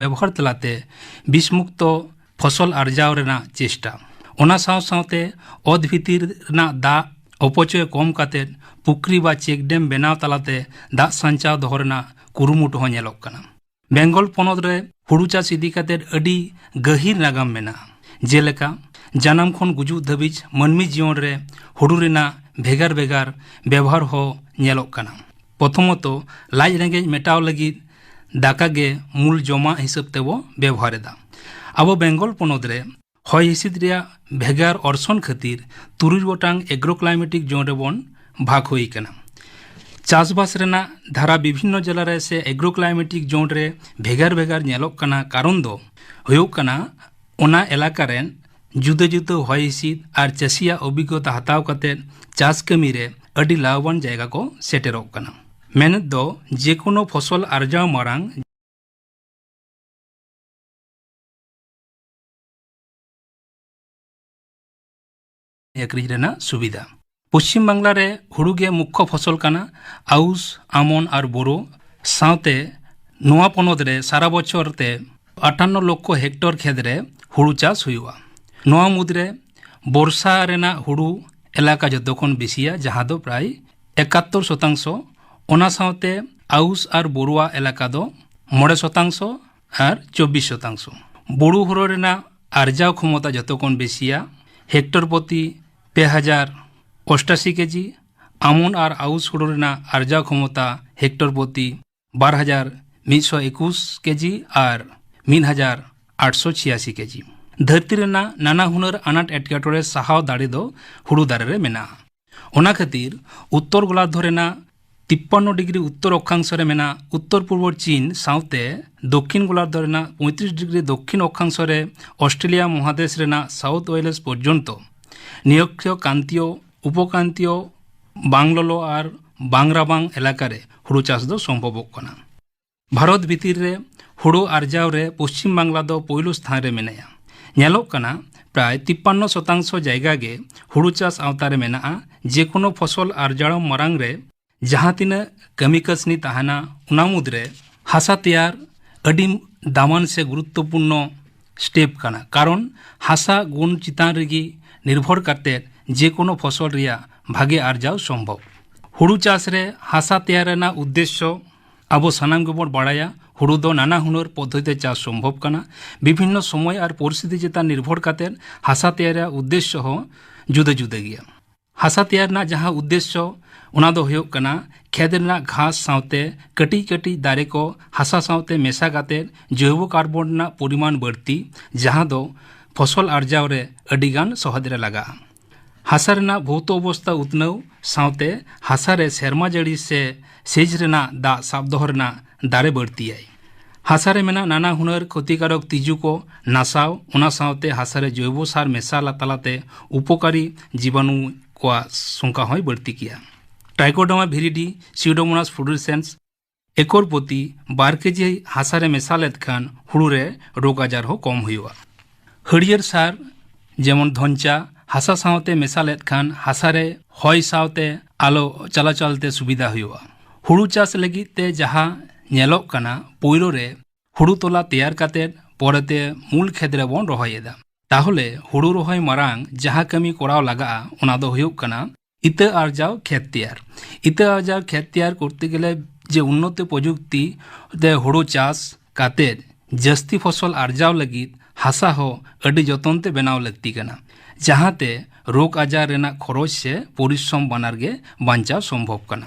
ᱵᱮᱵᱚᱦᱟᱨ ᱛᱟᱞᱟᱛᱮ ᱵᱤᱥᱢᱩᱠᱛᱚ ᱯᱷᱚᱥᱚᱞ ᱟᱨᱡᱟᱣ ᱨᱮᱱᱟᱜ ᱪᱮᱥᱴᱟ᱾ ᱚᱱᱟ ᱥᱟᱶ ᱥᱟᱶᱛᱮ ᱚᱛ ᱵᱷᱤᱛᱤᱨ ᱨᱮᱱᱟᱜ ᱫᱟᱜ ᱚᱯᱚᱪᱚᱭ ᱠᱚᱢ ᱠᱟᱛᱮ ᱯᱩᱠᱷᱨᱤ ᱵᱟ ᱪᱮᱠ ᱰᱮᱢ ᱵᱮᱱᱟᱣ ᱛᱟᱞᱟᱛᱮ ᱫᱟᱜ ᱥᱟᱧᱪᱟᱣ ᱫᱚᱦᱚ ᱨᱮᱱᱟᱜ ᱠᱩᱨᱩᱢᱩᱴᱩ ᱦᱚᱸ ᱧᱮᱞᱚᱜ ᱠᱟᱱᱟ᱾ ᱵᱮᱝᱜᱚᱞ ᱯᱚᱱᱚᱛ ᱨᱮ ᱦᱩᱲᱩ ᱪᱟᱥ ᱤᱫᱤ ᱠᱟᱛᱮ ᱟᱹᱰᱤ ᱜᱟᱹᱦᱤᱨ ᱱᱟᱜᱟᱢ ᱢᱮᱱᱟᱜᱼᱟ᱾ ᱡᱮᱞᱮᱠᱟ, ᱡᱟᱱᱟᱢ ᱠᱷᱚᱱ ᱜᱩᱡᱩᱜ ᱫᱷᱟᱹᱵᱤᱡ ᱢᱟᱹᱱᱢᱤ ᱡᱤᱭᱚᱱ ᱨᱮ ᱦᱩᱲᱩ ᱨᱮᱱᱟᱜ ᱵᱷᱮᱜᱟᱨ ᱵᱷᱮᱜᱟᱨ ᱵᱮᱵᱚᱦᱟᱨ ᱦᱚᱸ ᱧᱮᱞᱚᱜ ᱠᱟᱱᱟ᱾ ᱯᱨᱚᱛᱷᱚᱢᱚᱛᱚ, ᱞᱟᱡ ᱨᱮᱸᱜᱮᱡ ᱢᱮᱴᱟᱣ ᱞᱟᱹᱜᱤᱫ ᱫᱟᱠᱟ ᱜᱮ ᱢᱩᱞ ᱡᱚᱢᱟᱜ ᱦᱤᱥᱟᱹᱵ ᱛᱮᱵᱚ ᱵᱮᱵᱚᱦᱟᱨ ᱮᱫᱟ᱾ ᱟᱵᱚ ᱵᱮᱝᱜᱚᱞ ᱯᱚᱱᱚᱛ ᱨᱮ ᱦᱚᱭ ᱦᱤᱸᱥᱤᱫ ᱨᱮᱭᱟᱜ ᱵᱷᱮᱜᱟᱨ ᱚᱨᱥᱚᱝ ᱠᱷᱟᱹᱛᱤᱨ ᱛᱩᱨᱩᱭ ᱜᱚᱴᱟᱝ ᱮᱜᱽᱨᱳ ᱠᱞᱟᱭᱢᱮᱴᱤᱠ ᱡᱳᱱ ᱨᱮᱵᱚᱱ ᱵᱷᱟᱜᱽ ᱦᱩᱭ ᱟᱠᱟᱱᱟ᱾ ᱪᱟᱥᱵᱟᱥ ᱨᱮᱱᱟᱜ ᱫᱷᱟᱨᱟ ᱵᱤᱵᱷᱤᱱᱱᱚ ᱡᱮᱞᱟ ᱨᱮ ᱥᱮ ᱮᱜᱽᱨᱳ ᱠᱞᱟᱭᱢᱮᱴᱤᱠ ᱡᱳᱱ ᱨᱮ ᱵᱷᱮᱜᱟᱨ ᱵᱷᱮᱜᱟᱨ ᱧᱮᱞᱚᱜ ᱠᱟᱱᱟ᱾ ᱠᱟᱨᱚᱱ ᱫᱚ ᱦᱩᱭᱩᱜ ᱠᱟᱱᱟ, ᱚᱱᱟ ᱮᱞᱟᱠᱟ ᱨᱮᱱ ᱡᱩᱫᱟᱹ ᱡᱩᱫᱟᱹ ᱦᱚᱭ ᱦᱤᱸᱥᱤᱫ ᱟᱨ ᱪᱟᱹᱥᱤᱭᱟᱜ ᱚᱵᱷᱤᱜᱽᱜᱚᱛᱟ ᱦᱟᱛᱟᱣ ᱠᱟᱛᱮ ᱪᱟᱥ ᱠᱟᱹᱢᱤ ᱨᱮ ᱟᱹᱰᱤ ᱞᱟᱵᱷᱟᱱ ᱡᱟᱭᱜᱟ ᱠᱚ ᱥᱮᱴᱮᱨᱚᱜ ᱠᱟᱱᱟ᱾ ᱢᱮᱱᱮᱫ ᱫᱚ, ᱡᱮᱠᱳᱱᱳ ᱯᱷᱚᱥᱚᱞ ᱟᱨᱡᱟᱣ ᱢᱟᱲᱟᱝ ᱟᱹᱠᱷᱨᱤᱧ ᱨᱮᱱᱟᱜ ᱥᱩᱵᱤᱫᱷᱟ᱾ ᱯᱚᱪᱷᱤᱢ ᱵᱟᱝᱞᱟ ᱨᱮ ᱦᱩᱲᱩ ᱜᱮ ᱢᱩᱠᱠᱷᱚ ᱯᱷᱚᱥᱚᱞ ᱠᱟᱱᱟ, ᱟᱣᱩᱥ, ᱟᱢᱚᱱ ᱟᱨ ᱵᱳᱨᱳ᱾ ᱥᱟᱶᱛᱮ ᱱᱚᱣᱟ ᱯᱚᱱᱚᱛ ᱨᱮ ᱥᱟᱨᱟ ᱵᱚᱪᱷᱚᱨ ᱛᱮ ᱟᱴᱷᱟᱱᱱᱚ ᱞᱚᱠᱠᱷᱚ ᱦᱮᱠᱴᱚᱨ ᱠᱷᱮᱛ ᱨᱮ ᱦᱩᱲᱩ ᱪᱟᱥ ᱦᱩᱭᱩᱜᱼᱟ᱾ ᱱᱚᱣᱟ ᱢᱩᱫᱽᱨᱮ ᱵᱚᱨᱥᱟ ᱨᱮᱱᱟᱜ ᱦᱩᱲᱩ ᱮᱞᱟᱠᱟ ᱡᱚᱛᱚ ᱠᱷᱚᱱ ᱵᱮᱥᱤᱭᱟ, ᱡᱟᱦᱟᱸ ᱫᱚ ᱯᱨᱟᱭ ᱮᱠᱟᱛᱛᱳᱨ ᱥᱚᱛᱟᱝᱥᱚ᱾ ᱚᱱᱟ ᱥᱟᱶᱛᱮ ᱟᱣᱩᱥ ᱟᱨ ᱵᱳᱨᱳᱣᱟ ᱮᱞᱟᱠᱟ ᱫᱚ ᱢᱚᱬᱮ ᱥᱚᱛᱟᱝᱥᱚ ᱟᱨ ᱪᱚᱵᱵᱤᱥ ᱥᱚᱛᱟᱝᱥᱚ᱾ ᱵᱳᱨᱳ ᱦᱩᱲᱩ ᱨᱮᱱᱟᱜ ᱟᱨᱡᱟᱣ ᱠᱷᱚᱢᱚᱛᱟ ᱡᱚᱛᱚ ᱠᱷᱚᱱ ᱵᱮᱥᱤᱭᱟ, ᱦᱮᱠᱴᱚᱨ ᱯᱨᱚᱛᱤ ᱯᱮ ᱦᱟᱡᱟᱨ ᱚᱥᱴᱟᱥᱤ ᱠᱮᱡᱤ᱾ ᱟᱢᱚᱱ ᱟᱨ ᱟᱣᱩᱥ ᱦᱩᱲᱩ ᱨᱮᱱᱟᱜ ᱟᱨᱡᱟᱣ ᱠᱷᱚᱢᱚᱛᱟ ᱦᱮᱠᱴᱚᱨ ᱯᱨᱚᱛᱤ ᱵᱟᱨ ᱦᱟᱡᱟᱨ ᱢᱤᱫᱥᱚ ᱮᱠᱩᱥ ᱠᱮᱡᱤ ᱟᱨ ᱢᱤᱫ ᱦᱟᱡᱟᱨ ᱟᱴᱥᱚ ᱪᱷᱤᱭᱟᱥᱤ ᱠᱮᱡᱤ᱾ ᱫᱷᱟᱹᱨᱛᱤ ᱨᱮᱱᱟᱜ ᱱᱟᱱᱟ ᱦᱩᱱᱟᱹᱨ ᱟᱱᱟᱴ ᱮᱴᱠᱮᱴᱚᱬᱮ ᱥᱟᱦᱟᱣ ᱫᱟᱲᱮ ᱫᱚ ᱦᱩᱲᱩ ᱫᱟᱨᱮ ᱨᱮ ᱢᱮᱱᱟᱜᱼᱟ᱾ ᱚᱱᱟ ᱠᱷᱟᱹᱛᱤᱨ ᱩᱛᱛᱚᱨ ᱜᱳᱞᱟᱨᱫᱷᱚ ᱨᱮᱱᱟᱜ ᱛᱤᱯᱯᱟᱱᱱᱚ ᱰᱤᱜᱽᱨᱤ ᱩᱛᱛᱚᱨ ᱚᱠᱠᱷᱟᱝᱥᱚ ᱨᱮ ᱢᱮᱱᱟᱜ ᱩᱛᱛᱚᱨ ᱯᱩᱨᱵᱚ ᱪᱤᱱ ᱥᱟᱶᱛᱮ ᱫᱚᱠᱠᱷᱤᱱ ᱜᱳᱞᱟᱨᱫᱷᱚ ᱨᱮᱱᱟᱜ ᱯᱚᱸᱭᱛᱨᱤᱥ ᱰᱤᱜᱽᱨᱤ ᱫᱚᱠᱠᱷᱤᱱ ᱚᱠᱠᱷᱟᱝᱥᱚ ᱨᱮ ᱚᱥᱴᱨᱮᱞᱤᱭᱟ ᱢᱚᱦᱟᱫᱮᱥ ᱨᱮᱱᱟᱜ ᱥᱟᱣᱩᱛᱷ ᱣᱮᱞᱥ ᱯᱚᱨᱡᱚᱱᱛᱚ ᱱᱤᱨᱚᱠᱷᱤᱭᱚ ᱠᱨᱟᱱᱛᱤᱭᱚ, ᱩᱯᱚᱠᱨᱟᱱᱛᱤᱭᱚ, ᱵᱟᱝ ᱞᱚᱞᱚ ᱟᱨ ᱵᱟᱝ ᱨᱟᱵᱟᱝ ᱮᱞᱟᱠᱟ ᱨᱮ ᱦᱩᱲᱩ ᱪᱟᱥ ᱫᱚ ᱥᱚᱢᱵᱷᱚᱵᱚᱜ ᱠᱟᱱᱟ᱾ ᱵᱷᱟᱨᱚᱛ ᱵᱷᱤᱛᱤᱨ ᱨᱮ ᱦᱩᱲᱩ ᱟᱨᱡᱟᱣ ᱨᱮ ᱯᱚᱪᱷᱤᱢ ᱵᱟᱝᱞᱟ ᱫᱚ ᱯᱳᱭᱞᱳ ᱥᱛᱷᱟᱱ ᱨᱮ ᱢᱮᱱᱟᱭᱟ᱾ ᱧᱮᱞᱚᱜ ᱠᱟᱱᱟ, ᱯᱨᱟᱭ ᱛᱤᱯᱯᱟᱱᱱᱚ ᱥᱚᱛᱟᱝᱥᱚ ᱡᱟᱭᱜᱟ ᱜᱮ ᱦᱩᱲᱩ ᱪᱟᱥ ᱟᱣᱛᱟ ᱨᱮ ᱢᱮᱱᱟᱜᱼᱟ᱾ ᱡᱮᱠᱳᱱᱳ ᱯᱷᱚᱥᱚᱞ ᱟᱨᱡᱟᱣ ᱢᱟᱲᱟᱝ ᱨᱮ ᱡᱟᱦᱟᱸ ᱛᱤᱱᱟᱹᱜ ᱠᱟᱹᱢᱤ ᱠᱟᱹᱥᱱᱤ ᱛᱟᱦᱮᱱᱟ, ᱚᱱᱟ ᱢᱩᱫᱽᱨᱮ ᱦᱟᱥᱟ ᱛᱮᱭᱟᱨ ᱟᱹᱰᱤ ᱫᱟᱢᱟᱱ ᱥᱮ ᱜᱩᱨᱩᱛᱛᱚᱯᱩᱨᱱᱚ ᱥᱴᱮᱯ ᱠᱟᱱᱟ᱾ ᱠᱟᱨᱚᱱ ᱦᱟᱥᱟ ᱜᱩᱱ ᱪᱮᱛᱟᱱ ᱨᱮᱜᱮ ᱱᱤᱨᱵᱷᱚᱨ ᱠᱟᱛᱮ ᱡᱮᱠᱳᱱᱳ ᱯᱷᱚᱥᱚᱞ ᱨᱮᱭᱟᱜ ᱵᱷᱟᱜᱮ ᱟᱨᱡᱟᱣ ᱥᱚᱢᱵᱷᱚᱵ᱾ ᱦᱩᱲᱩ ᱪᱟᱥ ᱨᱮ ᱦᱟᱥᱟ ᱛᱮᱭᱟᱨ ᱨᱮᱱᱟᱜ ᱩᱫᱽᱫᱮᱥᱥᱚ ᱟᱵᱚ ᱥᱟᱱᱟᱢ ᱜᱮᱵᱚᱱ ᱵᱟᱲᱟᱭᱟ᱾ ᱦᱩᱲᱩ ᱫᱚ ᱱᱟᱱᱟ ᱦᱩᱱᱟᱹᱨ ᱯᱚᱫᱽᱫᱷᱚᱛᱤ ᱛᱮ ᱪᱟᱥ ᱥᱚᱢᱵᱷᱚᱵ ᱠᱟᱱᱟ᱾ ᱵᱤᱵᱷᱤᱱᱱᱚ ᱥᱚᱢᱚᱭ ᱟᱨ ᱯᱚᱨᱤᱥᱛᱷᱤᱛᱤ ᱪᱮᱛᱟᱱ ᱱᱤᱨᱵᱷᱚᱨ ᱠᱟᱛᱮ ᱦᱟᱥᱟ ᱛᱮᱭᱟᱨ ᱨᱮᱭᱟᱜ ᱩᱫᱽᱫᱮᱥᱥᱚ ᱦᱚᱸ ᱡᱩᱫᱟᱹ ᱡᱩᱫᱟᱹ ᱜᱮᱭᱟ᱾ ᱦᱟᱥᱟ ᱛᱮᱭᱟᱨ ᱨᱮᱱᱟᱜ ᱡᱟᱦᱟᱸ ᱩᱫᱽᱫᱮᱥᱥᱚ, ᱚᱱᱟ ᱫᱚ ᱦᱩᱭᱩᱜ ᱠᱟᱱᱟ ᱠᱷᱮᱛ ᱨᱮᱱᱟᱜ ᱜᱷᱟᱥ ᱥᱟᱶᱛᱮ ᱠᱟᱹᱴᱤᱡ ᱠᱟᱹᱴᱤᱡ ᱫᱟᱨᱮ ᱠᱚ ᱦᱟᱥᱟ ᱥᱟᱶᱛᱮ ᱢᱮᱥᱟ ᱠᱟᱛᱮ ᱡᱳᱭᱵᱚ ᱠᱟᱨᱵᱚᱱ ᱨᱮᱱᱟᱜ ᱯᱚᱨᱤᱢᱟᱱ ᱵᱟᱹᱲᱛᱤ, ᱡᱟᱦᱟᱸ ᱫᱚ ᱯᱷᱚᱥᱚᱞ ᱟᱨᱡᱟᱣ ᱨᱮ ᱟᱹᱰᱤ ᱜᱟᱱ ᱥᱚᱦᱚᱫ ᱨᱮ ᱞᱟᱜᱟᱜᱼᱟ᱾ ᱦᱟᱥᱟ ᱨᱮᱱᱟᱜ ᱵᱷᱳᱣᱛᱚ ᱚᱵᱚᱥᱛᱷᱟ ᱩᱛᱱᱟᱹᱣ ᱥᱟᱶᱛᱮ ᱦᱟᱥᱟ ᱨᱮ ᱥᱮᱨᱢᱟ ᱡᱟᱹᱲᱤ ᱥᱮ ᱥᱮᱪ ᱨᱮᱱᱟᱜ ᱫᱟᱜ ᱥᱟᱵ ᱫᱚᱦᱚ ᱨᱮᱱᱟᱜ ᱫᱟᱨᱮ ᱵᱟᱹᱲᱛᱤᱭᱟᱭ᱾ ᱦᱟᱥᱟ ᱨᱮ ᱢᱮᱱᱟᱜ ᱱᱟᱱᱟ ᱦᱩᱱᱟᱹᱨ ᱠᱷᱚᱛᱤᱠᱟᱨᱚᱠ ᱛᱤᱡᱩ ᱠᱚ ᱱᱟᱥᱟᱣ, ᱚᱱᱟ ᱥᱟᱶᱛᱮ ᱦᱟᱥᱟ ᱨᱮ ᱡᱳᱭᱵᱚ ᱥᱟᱨ ᱢᱮᱥᱟ ᱛᱟᱞᱟᱛᱮ ᱩᱯᱚᱠᱟᱨᱤ ᱡᱤᱵᱟᱱᱩ ᱠᱚᱣᱟᱜ ᱥᱚᱝᱠᱷᱟ ᱦᱚᱸᱭ ᱵᱟᱹᱲᱛᱤ ᱠᱮᱭᱟ᱾ ᱴᱨᱟᱭᱠᱳᱰᱟᱨᱢᱟ ᱵᱷᱤᱨᱤᱰᱤ, ᱥᱤᱭᱩᱰᱳᱢᱳᱱᱟᱥ ᱯᱷᱞᱳᱨᱮᱥᱮᱱᱥ, ᱮᱠᱚᱨ ᱯᱨᱚᱛᱤ ᱵᱟᱨ ᱠᱮᱡᱤ ᱦᱟᱥᱟ ᱨᱮ ᱢᱮᱥᱟ ᱞᱮᱫ ᱠᱷᱟᱱ ᱦᱩᱲᱩ ᱨᱮ ᱨᱳᱜᱽ ᱟᱡᱟᱨ ᱦᱚᱸ ᱠᱚᱢ ᱦᱩᱭᱩᱜᱼᱟ᱾ ᱦᱟᱹᱨᱭᱟᱹᱲ ᱥᱟᱨ ᱡᱮᱢᱚᱱ ᱫᱷᱚᱱᱪᱟ ᱦᱟᱥᱟ ᱥᱟᱶᱛᱮ ᱢᱮᱥᱟ ᱞᱮᱫ ᱠᱷᱟᱱ ᱦᱟᱥᱟ ᱨᱮ ᱦᱚᱭ ᱥᱟᱶᱛᱮ ᱟᱞᱚ ᱪᱟᱞᱟᱪᱟᱞ ᱛᱮ ᱥᱩᱵᱤᱫᱷᱟ ᱦᱩᱭᱩᱜᱼᱟ᱾ ᱦᱩᱲᱩ ᱪᱟᱥ ᱞᱟᱹᱜᱤᱫ ᱛᱮ ᱡᱟᱦᱟᱸ ᱧᱮᱞᱚᱜ ᱠᱟᱱᱟ, ᱯᱳᱭᱞᱳ ᱨᱮ ᱦᱩᱲᱩ ᱛᱚᱞᱟ ᱛᱮᱭᱟᱨ ᱠᱟᱛᱮ ᱯᱚᱨᱮᱛᱮ ᱢᱩᱞ ᱠᱷᱮᱛ ᱨᱮᱵᱚᱱ ᱨᱚᱦᱚᱭ ᱮᱫᱟ᱾ ᱛᱟᱦᱚᱞᱮ ᱦᱩᱲᱩ ᱨᱚᱦᱚᱭ ᱢᱟᱲᱟᱝ ᱡᱟᱦᱟᱸ ᱠᱟᱹᱢᱤ ᱠᱚᱨᱟᱣ ᱞᱟᱜᱟᱜᱼᱟ, ᱚᱱᱟ ᱫᱚ ᱦᱩᱭᱩᱜ ᱠᱟᱱᱟ ᱤᱛᱟᱹ ᱟᱨᱡᱟᱣ ᱠᱷᱮᱛ ᱛᱮᱭᱟᱨ᱾ ᱤᱛᱟᱹ ᱟᱨᱡᱟᱣ ᱠᱷᱮᱛ ᱛᱮᱭᱟᱨ ᱠᱚᱨᱛᱮ ᱜᱮᱞᱮ ᱡᱮ ᱩᱱᱱᱚᱛ ᱯᱨᱚᱡᱩᱠᱛᱤ ᱛᱮ ᱦᱩᱲᱩ ᱪᱟᱥ ᱠᱟᱛᱮ ᱡᱟᱹᱥᱛᱤ ᱯᱷᱚᱥᱚᱞ ᱟᱨᱡᱟᱣ ᱞᱟᱹᱜᱤᱫ ᱦᱟᱥᱟ ᱦᱚᱸ ᱟᱹᱰᱤ ᱡᱚᱛᱚᱱ ᱛᱮ ᱵᱮᱱᱟᱣ ᱞᱟᱹᱠᱛᱤ ᱠᱟᱱᱟ, ᱡᱟᱦᱟᱸᱛᱮ ᱨᱳᱜᱽ ᱟᱡᱟᱨ ᱨᱮᱱᱟᱜ ᱠᱷᱚᱨᱚᱪ ᱥᱮ ᱯᱚᱨᱤᱥᱨᱚᱢ ᱵᱟᱱᱟᱨ ᱜᱮ ᱵᱟᱧᱪᱟᱣ ᱥᱚᱢᱵᱷᱚᱵ ᱠᱟᱱᱟ᱾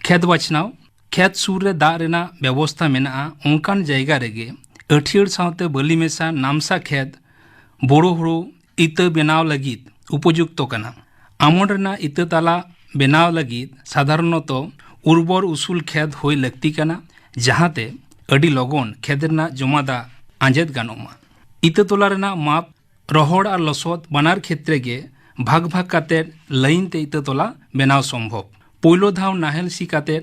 ᱠᱷᱮᱛ ᱵᱟᱪᱷᱱᱟᱣ᱾ ᱠᱷᱮᱛ ᱥᱩᱨ ᱨᱮ ᱫᱟᱜ ᱨᱮᱱᱟᱜ ᱵᱮᱵᱚᱥᱛᱷᱟ ᱢᱮᱱᱟᱜᱼᱟ ᱚᱱᱠᱟᱱ ᱡᱟᱭᱜᱟ ᱨᱮᱜᱮ ᱟᱹᱴᱷᱭᱟᱹᱲ ᱥᱟᱶᱛᱮ ᱵᱟᱹᱞᱤ ᱢᱮᱥᱟ ᱱᱟᱢᱥᱟ ᱠᱷᱮᱛ ᱵᱳᱨᱳ ᱦᱩᱲᱩ ᱤᱛᱟᱹ ᱵᱮᱱᱟᱣ ᱞᱟᱹᱜᱤᱫ ᱩᱯᱚᱡᱩᱠᱛᱚ ᱠᱟᱱᱟ᱾ ᱟᱢᱚᱱ ᱨᱮᱱᱟᱜ ᱤᱛᱟᱹ ᱛᱟᱞᱟ ᱵᱮᱱᱟᱣ ᱞᱟᱹᱜᱤᱫ ᱥᱟᱫᱷᱟᱨᱚᱱᱚᱛᱚ ᱩᱨᱵᱚᱨ ᱩᱥᱩᱞ ᱠᱷᱮᱛ ᱦᱩᱭ ᱞᱟᱹᱠᱛᱤ ᱠᱟᱱᱟ, ᱡᱟᱦᱟᱸᱛᱮ ᱟᱹᱰᱤ ᱞᱚᱜᱚᱱ ᱠᱷᱮᱛ ᱨᱮᱱᱟᱜ ᱡᱚᱢᱟ ᱫᱟᱜ ᱟᱸᱡᱮᱫ ᱜᱟᱱᱚᱜ ᱢᱟ᱾ ᱤᱛᱟᱹ ᱛᱚᱞᱟ ᱨᱮᱱᱟᱜ ᱢᱟᱯ᱾ ᱨᱚᱦᱚᱲ ᱟᱨ ᱞᱚᱥᱚᱫ ᱵᱟᱱᱟᱨ ᱠᱷᱮᱛᱨᱮ ᱜᱮ ᱵᱷᱟᱜᱽ ᱵᱷᱟᱜᱽ ᱠᱟᱛᱮ ᱞᱟᱭᱤᱱ ᱛᱮ ᱤᱛᱟᱹ ᱛᱚᱞᱟ ᱵᱮᱱᱟᱣ ᱥᱚᱢᱵᱷᱚᱵ᱾ ᱯᱳᱭᱞᱳ ᱫᱷᱟᱣ ᱱᱟᱦᱮᱞ ᱥᱤ ᱠᱟᱛᱮ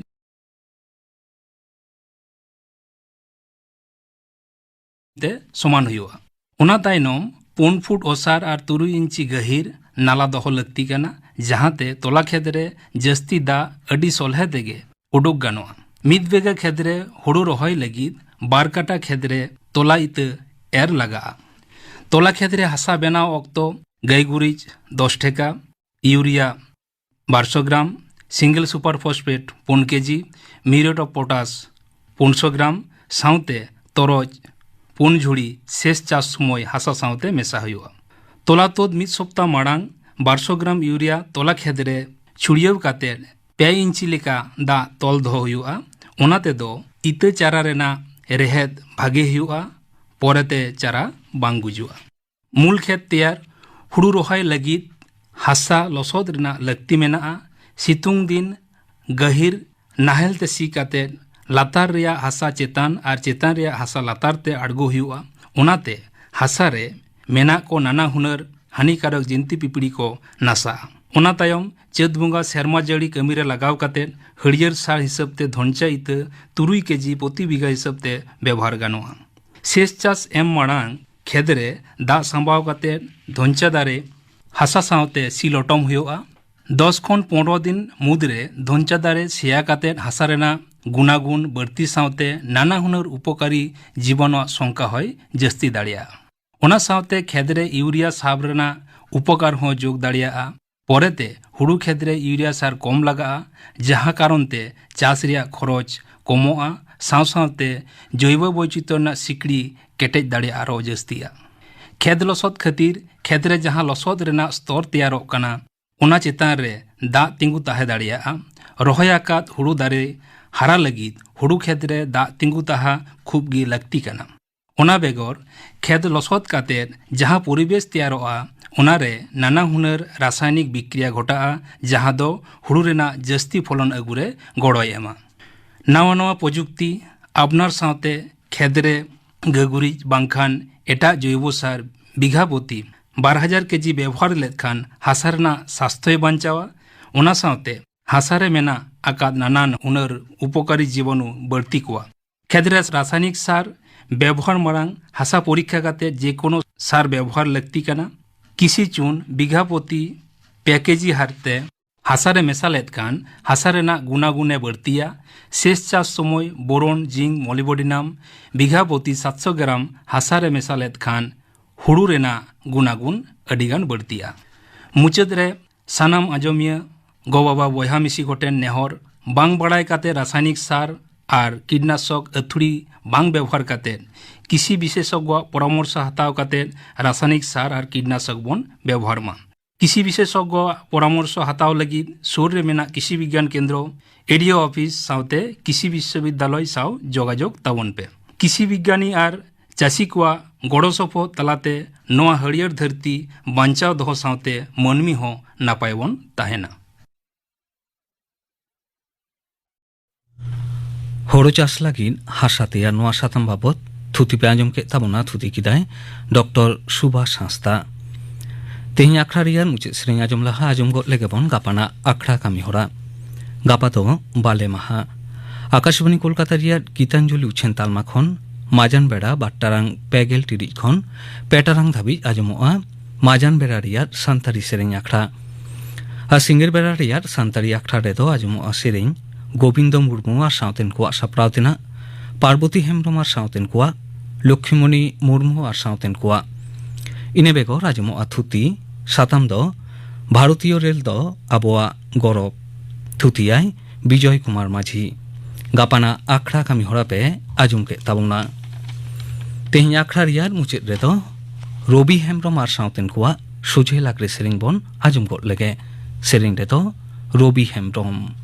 ᱛᱮ ᱥᱚᱢᱟᱱ ᱦᱩᱭᱩᱜᱼᱟ᱾ ᱚᱱᱟ ᱛᱟᱭᱱᱚᱢ ᱯᱩᱱ ᱯᱷᱩᱴ ᱚᱥᱟᱨ ᱟᱨ ᱛᱩᱨᱩᱭ ᱤᱧᱪᱤ ᱜᱟᱹᱦᱤᱨ ᱱᱟᱞᱟ ᱫᱚᱦᱚ ᱞᱟᱹᱠᱛᱤ ᱠᱟᱱᱟ, ᱡᱟᱦᱟᱸᱛᱮ ᱛᱚᱞᱟ ᱠᱷᱮᱛ ᱨᱮ ᱡᱟᱹᱥᱛᱤ ᱫᱟᱜ ᱟᱹᱰᱤ ᱥᱚᱞᱦᱮ ᱛᱮᱜᱮ ᱩᱰᱩᱠ ᱜᱟᱱᱚᱜᱼᱟ᱾ ᱢᱤᱫ ᱵᱤᱜᱷᱟᱹ ᱠᱷᱮᱛ ᱨᱮ ᱦᱩᱲᱩ ᱨᱚᱦᱚᱭ ᱞᱟᱹᱜᱤᱫ ᱵᱟᱨ ᱠᱟᱴᱟ ᱠᱷᱮᱛ ᱨᱮ ᱛᱚᱞᱟ ᱤᱛᱟᱹ ᱮᱨ ᱞᱟᱜᱟᱜᱼᱟ᱾ ᱛᱚᱞᱟ ᱠᱷᱮᱛ ᱨᱮ ᱦᱟᱥᱟ ᱵᱮᱱᱟᱣ ᱚᱠᱛᱚ ᱜᱟᱹᱭ ᱜᱩᱨᱤᱡ ᱫᱚᱥ ᱴᱷᱮᱠᱟ, ᱤᱭᱩᱨᱤᱭᱟ ᱵᱟᱨᱥᱚ ᱜᱨᱟᱢ, ᱥᱤᱝᱜᱮᱞ ᱥᱩᱯᱟᱨ ᱯᱷᱚᱥᱯᱷᱮᱴ ᱯᱩᱱ ᱠᱮᱡᱤ, ᱢᱤᱣᱨᱮᱴ ᱚᱯᱷ ᱯᱚᱴᱟᱥ ᱯᱩᱱᱥᱚ ᱜᱨᱟᱢ, ᱥᱟᱶᱛᱮ ᱛᱚᱨᱚᱡ, ᱯᱩᱱ ᱡᱷᱩᱲᱤ ᱥᱮᱪ ᱪᱟᱥ ᱥᱚᱢᱚᱭ ᱦᱟᱥᱟ ᱥᱟᱶᱛᱮ ᱢᱮᱥᱟ ᱦᱩᱭᱩᱜᱼᱟ᱾ ᱛᱚᱞᱟ ᱛᱩᱫ ᱢᱤᱫ ᱥᱚᱯᱛᱟ ᱢᱟᱲᱟᱝ ᱵᱟᱨᱥᱚ ᱜᱨᱟᱢ ᱤᱭᱩᱨᱤᱭᱟ ᱛᱚᱞᱟ ᱠᱷᱮᱛ ᱨᱮ ᱪᱷᱩᱲᱭᱟᱹᱣ ᱠᱟᱛᱮ ᱯᱮ ᱤᱧᱪᱤ ᱞᱮᱠᱟ ᱫᱟᱜ ᱛᱚᱞ ᱫᱚᱦᱚ ᱦᱩᱭᱩᱜᱼᱟ᱾ ᱚᱱᱟ ᱛᱮᱫᱚ ᱤᱛᱟᱹ ᱪᱟᱨᱟ ᱨᱮᱱᱟᱜ ᱨᱮᱦᱮᱫ ᱵᱷᱟᱜᱮ ᱦᱩᱭᱩᱜᱼᱟ, ᱯᱚᱨᱮᱛᱮ ᱪᱟᱨᱟ ᱵᱟᱝ ᱜᱩᱡᱩᱜᱼᱟ᱾ ᱢᱩᱞ ᱠᱷᱮᱛ ᱛᱮᱭᱟᱨ᱾ ᱦᱩᱲᱩ ᱨᱚᱦᱚᱭ ᱞᱟᱹᱜᱤᱫ ᱦᱟᱥᱟ ᱞᱚᱥᱚᱫ ᱨᱮᱱᱟᱜ ᱞᱟᱹᱠᱛᱤ ᱢᱮᱱᱟᱜᱼᱟ᱾ ᱥᱤᱛᱩᱝ ᱫᱤᱱ ᱜᱟᱹᱦᱤᱨ ᱱᱟᱦᱮᱞ ᱛᱮ ᱥᱤ ᱠᱟᱛᱮ ᱞᱟᱛᱟᱨ ᱨᱮᱭᱟᱜ ᱦᱟᱥᱟ ᱪᱮᱛᱟᱱ ᱟᱨ ᱪᱮᱛᱟᱱ ᱨᱮᱭᱟᱜ ᱦᱟᱥᱟ ᱞᱟᱛᱟᱨ ᱛᱮ ᱟᱬᱜᱚ ᱦᱩᱭᱩᱜᱼᱟ᱾ ᱚᱱᱟᱛᱮ ᱦᱟᱥᱟ ᱨᱮ ᱢᱮᱱᱟᱜ ᱠᱚ ᱱᱟᱱᱟ ᱦᱩᱱᱟᱹᱨ ᱦᱟᱹᱱᱤᱠᱟᱨᱚᱠ ᱡᱤᱱᱛᱤ ᱯᱤᱯᱤᱲᱤ ᱠᱚ ᱱᱟᱥᱟᱜᱼᱟ᱾ ᱚᱱᱟ ᱛᱟᱭᱚᱢ ᱪᱟᱹᱛ ᱵᱚᱸᱜᱟ ᱥᱮᱨᱢᱟ ᱡᱟᱹᱲᱤ ᱠᱟᱹᱢᱤ ᱨᱮ ᱞᱟᱜᱟᱣ ᱠᱟᱛᱮ ᱦᱟᱹᱨᱭᱟᱹᱲ ᱥᱟᱨ ᱦᱤᱥᱟᱹᱵ ᱛᱮ ᱫᱷᱚᱱᱪᱟ ᱤᱛᱟᱹ ᱛᱩᱨᱩᱭ ᱠᱮᱡᱤ ᱯᱨᱚᱛᱤ ᱵᱤᱜᱷᱟ ᱦᱤᱥᱟᱹᱵ ᱛᱮ ᱵᱮᱵᱚᱦᱟᱨ ᱜᱟᱱᱚᱜᱼᱟ᱾ ᱥᱮᱪ ᱪᱟᱥ ᱮᱢ ᱢᱟᱲᱟᱝ ᱠᱷᱮᱛ ᱨᱮ ᱫᱟᱜ ᱥᱟᱢᱵᱟᱣ ᱠᱟᱛᱮ ᱫᱷᱚᱱᱪᱟ ᱫᱟᱨᱮ ᱦᱟᱥᱟ ᱥᱟᱶᱛᱮ ᱥᱤ ᱞᱚᱴᱚᱢ ᱦᱩᱭᱩᱜᱼᱟ᱾ ᱫᱚᱥ ᱠᱷᱚᱱ ᱯᱚᱱᱨᱚ ᱫᱤᱱ ᱢᱩᱫᱽᱨᱮ ᱫᱷᱚᱱᱪᱟ ᱫᱟᱨᱮ ᱥᱮᱭᱟ ᱠᱟᱛᱮ ᱦᱟᱥᱟ ᱨᱮᱱᱟᱜ ᱜᱩᱱᱟᱜᱩᱱ ᱵᱟᱹᱲᱛᱤ ᱥᱟᱶᱛᱮ ᱱᱟᱱᱟ ᱦᱩᱱᱟᱹᱨ ᱩᱯᱚᱠᱟᱨᱤ ᱡᱤᱵᱟᱱᱩᱣᱟᱜ ᱥᱚᱝᱠᱷᱟ ᱦᱚᱸᱭ ᱡᱟᱹᱥᱛᱤ ᱫᱟᱲᱮᱭᱟᱜᱼᱟ᱾ ᱚᱱᱟ ᱥᱟᱶᱛᱮ ᱠᱷᱮᱛ ᱨᱮ ᱤᱭᱩᱨᱤᱭᱟ ᱥᱟᱵ ᱨᱮᱱᱟᱜ ᱩᱯᱚᱠᱟᱨ ᱦᱚᱸ ᱡᱳᱜᱽ ᱫᱟᱲᱮᱭᱟᱜᱼᱟ᱾ ᱯᱚᱨᱮᱛᱮ ᱦᱩᱲᱩ ᱠᱷᱮᱛ ᱨᱮ ᱤᱭᱩᱨᱤᱭᱟ ᱥᱟᱨ ᱠᱚᱢ ᱞᱟᱜᱟᱜᱼᱟ, ᱡᱟᱦᱟᱸ ᱠᱟᱨᱚᱱ ᱛᱮ ᱪᱟᱥ ᱨᱮᱭᱟᱜ ᱠᱷᱚᱨᱚᱪ ᱠᱚᱢᱚᱜᱼᱟ, ᱥᱟᱶ ᱥᱟᱶᱛᱮ ᱡᱳᱭᱵᱚ ᱵᱳᱭᱪᱤᱛᱨᱚ ᱨᱮᱱᱟᱜ ᱥᱤᱠᱲᱤ ᱠᱮᱴᱮᱡ ᱫᱟᱲᱮᱭᱟᱜᱼᱟ ᱟᱨᱦᱚᱸ ᱡᱟᱹᱥᱛᱤᱜᱼᱟ᱾ ᱠᱷᱮᱛ ᱞᱚᱥᱚᱫ ᱠᱷᱟᱹᱛᱤᱨ ᱠᱷᱮᱛ ᱨᱮ ᱡᱟᱦᱟᱸ ᱞᱚᱥᱚᱫ ᱨᱮᱱᱟᱜ ᱥᱛᱚᱨ ᱛᱮᱭᱟᱨᱚᱜ ᱠᱟᱱᱟ, ᱚᱱᱟ ᱪᱮᱛᱟᱱ ᱨᱮ ᱫᱟᱜ ᱛᱤᱸᱜᱩ ᱛᱟᱦᱮᱸ ᱫᱟᱲᱮᱭᱟᱜᱼᱟ᱾ ᱨᱚᱦᱚᱭ ᱟᱠᱟᱫ ᱦᱩᱲᱩ ᱫᱟᱨᱮ ᱦᱟᱨᱟ ᱞᱟᱹᱜᱤᱫ ᱦᱩᱲᱩ ᱠᱷᱮᱛ ᱨᱮ ᱫᱟᱜ ᱛᱤᱸᱜᱩ ᱛᱟᱦᱮᱸ ᱠᱷᱩᱵ ᱜᱮ ᱞᱟᱹᱠᱛᱤ ᱠᱟᱱᱟ᱾ ᱚᱱᱟ ᱵᱮᱜᱚᱨ, ᱠᱷᱮᱛ ᱞᱚᱥᱚᱫ ᱠᱟᱛᱮ ᱡᱟᱦᱟᱸ ᱯᱚᱨᱤᱵᱮᱥ ᱛᱮᱭᱟᱨᱚᱜᱼᱟ, ᱚᱱᱟᱨᱮ ᱱᱟᱱᱟ ᱦᱩᱱᱟᱹᱨ ᱨᱟᱥᱟᱭᱱᱤᱠ ᱵᱤᱠᱨᱤᱭᱟ ᱜᱷᱚᱴᱟᱜᱼᱟ, ᱡᱟᱦᱟᱸ ᱫᱚ ᱦᱩᱲᱩ ᱨᱮᱱᱟᱜ ᱡᱟᱹᱥᱛᱤ ᱯᱷᱚᱞᱚᱱ ᱟᱹᱜᱩ ᱨᱮ ᱜᱚᱲᱚᱭ ᱮᱢᱟ᱾ ᱱᱟᱣᱟ ᱱᱟᱣᱟ ᱯᱨᱚᱡᱩᱠᱛᱤ ᱟᱯᱱᱟᱨ ᱥᱟᱶᱛᱮ ᱠᱷᱮᱛ ᱨᱮ ᱜᱟᱹᱜᱩᱨᱤᱡ ᱵᱟᱝᱠᱷᱟᱱ ᱮᱴᱟᱜ ᱡᱳᱭᱵᱚ ᱥᱟᱨ ᱵᱤᱜᱷᱟ ᱯᱨᱚᱛᱤ ᱵᱟᱨ ᱦᱟᱡᱟᱨ ᱠᱮᱡᱤ ᱵᱮᱵᱚᱦᱟᱨ ᱞᱮᱫ ᱠᱷᱟᱱ ᱦᱟᱥᱟ ᱨᱮᱱᱟᱜ ᱥᱟᱥᱛᱷᱚᱭ ᱵᱟᱧᱪᱟᱣᱟ᱾ ᱚᱱᱟ ᱥᱟᱶᱛᱮ ᱦᱟᱥᱟ ᱨᱮ ᱢᱮᱱᱟᱜ ᱟᱠᱟᱫ ᱱᱟᱱᱟᱱ ᱦᱩᱱᱟᱹᱨ ᱩᱯᱚᱠᱟᱨᱤ ᱡᱤᱵᱟᱱᱩ ᱵᱟᱹᱲᱛᱤ ᱠᱚᱣᱟ᱾ ᱠᱷᱮᱛ ᱨᱮ ᱨᱟᱥᱟᱭᱱᱤᱠ ᱥᱟᱨ ᱵᱮᱵᱚᱦᱟᱨ ᱢᱟᱲᱟᱝ ᱦᱟᱥᱟ ᱯᱚᱨᱤᱠᱠᱷᱟ ᱠᱟᱛᱮ ᱡᱮᱠᱳᱱᱳ ᱥᱟᱨ ᱵᱮᱵᱚᱦᱟᱨ ᱞᱟᱹᱠᱛᱤ ᱠᱟᱱᱟ᱾ ᱠᱤᱥᱤ ᱪᱩᱱ ᱵᱤᱜᱷᱟ ᱯᱨᱚᱛᱤ ᱯᱮ ᱠᱮᱡᱤ ᱦᱟᱨ ᱛᱮ ᱦᱟᱥᱟ ᱨᱮ ᱢᱮᱥᱟ ᱞᱮᱫ ᱠᱷᱟᱱ ᱦᱟᱥᱟ ᱨᱮᱱᱟᱜ ᱜᱩᱱᱟᱜᱩᱱᱮ ᱵᱟᱹᱲᱛᱤᱭᱟ᱾ ᱥᱮᱪ ᱪᱟᱥ ᱥᱚᱢᱚᱭ ᱵᱳᱨᱚᱱ, ᱡᱤᱝᱠ, ᱢᱚᱞᱤᱵᱚᱰᱤᱱᱟᱢ ᱵᱤᱜᱷᱟ ᱯᱨᱚᱛᱤ ᱥᱟᱛᱥᱚ ᱜᱨᱟᱢ ᱦᱟᱥᱟ ᱨᱮ ᱢᱮᱥᱟ ᱞᱮᱫ ᱠᱷᱟᱱ ᱦᱩᱲᱩ ᱨᱮᱱᱟᱜ ᱜᱩᱱᱟᱜᱩᱱ ᱟᱹᱰᱤᱜᱟᱱ ᱵᱟᱹᱲᱛᱤᱜᱼᱟ᱾ ᱢᱩᱪᱟᱹᱫ ᱨᱮ ᱥᱟᱱᱟᱢ ᱟᱸᱡᱚᱢᱤᱭᱟᱹ ᱜᱚ-ᱵᱟᱵᱟ, ᱵᱚᱭᱦᱟ ᱢᱤᱥᱤ ᱠᱚᱴᱷᱮᱱ ᱱᱮᱦᱚᱨ, ᱵᱟᱝ ᱵᱟᱲᱟᱭ ᱠᱟᱛᱮ ᱨᱟᱥᱟᱭᱱᱤᱠ ᱥᱟᱨ ᱟᱨ ᱠᱤᱴᱱᱟᱥᱚᱠ ᱟᱹᱛᱷᱩᱲᱤ ᱵᱟᱝ ᱵᱮᱵᱚᱦᱟᱨ ᱠᱟᱛᱮ, ᱠᱨᱤᱥᱤ ᱵᱤᱥᱮᱥᱚᱜᱽᱜᱚᱣᱟᱜ ᱯᱚᱨᱟᱢᱚᱨᱥᱚ ᱦᱟᱛᱟᱣ ᱠᱟᱛᱮ ᱨᱟᱥᱟᱭᱱᱤᱠ ᱥᱟᱨ ᱟᱨ ᱠᱤᱴᱱᱟᱥᱚᱠ ᱵᱚᱱ ᱵᱮᱵᱚᱦᱟᱨ ᱢᱟ᱾ ᱠᱨᱤᱥᱤ ᱵᱤᱥᱮᱥᱚᱜᱽᱜᱚᱣᱟᱜ ᱯᱚᱨᱟᱢᱚᱨᱥᱚ ᱦᱟᱛᱟᱣ ᱞᱟᱹᱜᱤᱫ ᱥᱩᱨ ᱨᱮ ᱢᱮᱱᱟᱜ ᱠᱨᱤᱥᱤ ᱵᱤᱜᱽᱜᱟᱱ ᱠᱮᱱᱫᱨᱚ, ᱮᱰᱤᱳ ᱚᱯᱷᱤᱥ ᱥᱟᱶᱛᱮ ᱠᱨᱤᱥᱤ ᱵᱤᱥᱥᱚᱵᱤᱫᱽᱫᱟᱞᱚᱭ ᱥᱟᱶ ᱡᱳᱜᱟᱡᱳᱜᱽ ᱛᱟᱵᱚᱱ ᱯᱮ᱾ ᱠᱨᱤᱥᱤ ᱵᱤᱜᱽᱜᱟᱱᱤ ᱟᱨ ᱪᱟᱹᱥᱤ ᱠᱚᱣᱟᱜ ᱜᱚᱲᱚ ᱥᱚᱯᱚᱦᱚᱫ ᱛᱟᱞᱟᱛᱮ ᱱᱚᱣᱟ ᱦᱟᱹᱨᱭᱟᱹᱲ ᱫᱷᱟᱹᱨᱛᱤ ᱵᱟᱧᱪᱟᱣ ᱫᱚᱦᱚ ᱥᱟᱶᱛᱮ ᱢᱟᱹᱱᱢᱤ ᱦᱚᱸ ᱱᱟᱯᱟᱭ ᱵᱚᱱ ᱛᱟᱦᱮᱱᱟ᱾ ᱦᱳᱲᱳ ᱪᱟᱥ ᱞᱟᱹᱜᱤᱫ ᱦᱟᱥᱟ ᱛᱮᱭᱟᱨ, ᱱᱚᱣᱟ ᱥᱟᱛᱟᱢ ᱵᱟᱵᱚᱛ ᱛᱷᱩᱛᱤ ᱯᱮ ᱟᱸᱡᱚᱢ ᱠᱮᱫ ᱛᱟᱵᱚᱱᱟ᱾ ᱛᱷᱩᱛᱤ ᱠᱮᱫᱟᱭ ᱰᱚᱠᱴᱚᱨ ᱥᱩᱵᱷᱟᱥ ᱦᱟᱸᱥᱫᱟ᱾ ᱛᱮᱦᱮᱧ ᱟᱠᱷᱲᱟ ᱨᱮᱭᱟᱜ ᱢᱩᱪᱟᱹᱫ ᱥᱮᱨᱮᱧ ᱟᱸᱡᱚᱢ ᱞᱟᱦᱟ ᱟᱸᱡᱚᱢ ᱜᱚᱫ ᱞᱮᱜᱮ ᱵᱚᱱ ᱜᱟᱯᱟᱱᱟᱜ ᱟᱠᱷᱲᱟ ᱠᱟᱹᱢᱤ ᱦᱚᱨᱟ᱾ ᱜᱟᱯᱟ ᱫᱚ ᱵᱟᱞᱮ ᱢᱟᱦᱟ᱾ ᱟᱠᱟᱥᱵᱟᱬᱤ ᱠᱳᱞᱠᱟᱛᱟ ᱨᱮᱭᱟᱜ ᱜᱤᱛᱟᱧᱡᱚᱞᱤ ᱩᱪᱷᱟᱹᱱ ᱛᱟᱞᱢᱟ ᱠᱷᱚᱱ ᱢᱟᱡᱟᱱ ᱵᱮᱲᱟ ᱵᱟᱨ ᱴᱟᱲᱟᱝ ᱯᱮ ᱜᱮᱞ ᱴᱤᱲᱤᱡ ᱠᱷᱚᱱ ᱯᱮ ᱴᱟᱲᱟᱝ ᱫᱷᱟᱹᱵᱤᱡ ᱟᱸᱡᱚᱢᱚᱜᱼᱟ ᱢᱟᱡᱟᱱ ᱵᱮᱲᱟ ᱨᱮᱭᱟᱜ ᱥᱟᱱᱛᱟᱲᱤ ᱥᱮᱨᱮᱧ ᱟᱠᱷᱲᱟ᱾ ᱟᱨ ᱥᱤᱸᱜᱟᱹᱲ ᱵᱮᱲᱟ ᱨᱮᱭᱟᱜ ᱥᱟᱱᱛᱟᱲᱤ ᱟᱠᱷᱲᱟ ᱨᱮᱫᱚ ᱟᱸᱡᱚᱢᱚᱜᱼᱟ ᱥᱮᱨᱮᱧ ᱜᱳᱵᱤᱱᱫᱚ ᱢᱩᱨᱢᱩ ᱟᱨ ᱥᱟᱶᱛᱮᱱ ᱠᱚᱣᱟᱜ ᱥᱟᱯᱲᱟᱣ ᱛᱮᱱᱟᱜ, ᱯᱟᱨᱵᱚᱛᱤ ᱦᱮᱢᱵᱽᱨᱚᱢ ᱟᱨ ᱥᱟᱶᱛᱮᱱ ᱠᱚᱣᱟᱜ, ᱞᱚᱠᱠᱷᱤᱢᱚᱱᱤ ᱢᱩᱨᱢᱩ ᱟᱨ ᱥᱟᱶᱛᱮᱱ ᱠᱚᱣᱟᱜ᱾ ᱤᱱᱟᱹ ᱵᱮᱜᱚᱨ ᱟᱸᱡᱚᱢᱚᱜᱼᱟ ᱛᱷᱩᱛᱤ, ᱥᱟᱛᱟᱢ ᱫᱚ ᱵᱷᱟᱨᱚᱛᱤᱭᱚ ᱨᱮᱞ ᱫᱚ ᱟᱵᱚᱣᱟᱜ ᱜᱚᱨᱚᱵᱽ᱾ ᱛᱷᱩᱛᱤᱭᱟᱭ ᱵᱤᱡᱚᱭ ᱠᱩᱢᱟᱨ ᱢᱟᱹᱡᱷᱤ᱾ ᱜᱟᱯᱟᱱᱟᱜ ᱟᱠᱷᱲᱟ ᱠᱟᱹᱢᱤ ᱦᱚᱨᱟ ᱯᱮ ᱟᱸᱡᱚᱢ ᱠᱮᱫ ᱛᱟᱵᱚᱱᱟ᱾ ᱛᱮᱦᱮᱧ ᱟᱠᱷᱲᱟ ᱨᱮᱭᱟᱜ ᱢᱩᱪᱟᱹᱫ ᱨᱮᱫᱚ ᱨᱚᱵᱤ ᱦᱮᱢᱵᱽᱨᱚᱢ ᱟᱨ ᱥᱟᱶᱛᱮᱱ ᱠᱚᱣᱟᱜ ᱥᱚᱡᱷᱮ ᱞᱟᱜᱽᱲᱮ ᱥᱮᱨᱮᱧ ᱵᱚᱱ ᱟᱸᱡᱚᱢ ᱜᱚᱫ ᱞᱮᱜᱮ᱾ ᱥᱮᱨᱮᱧ ᱨᱮᱫᱚ ᱨᱚᱵᱤ ᱦᱮᱢᱵᱽᱨᱚᱢ᱾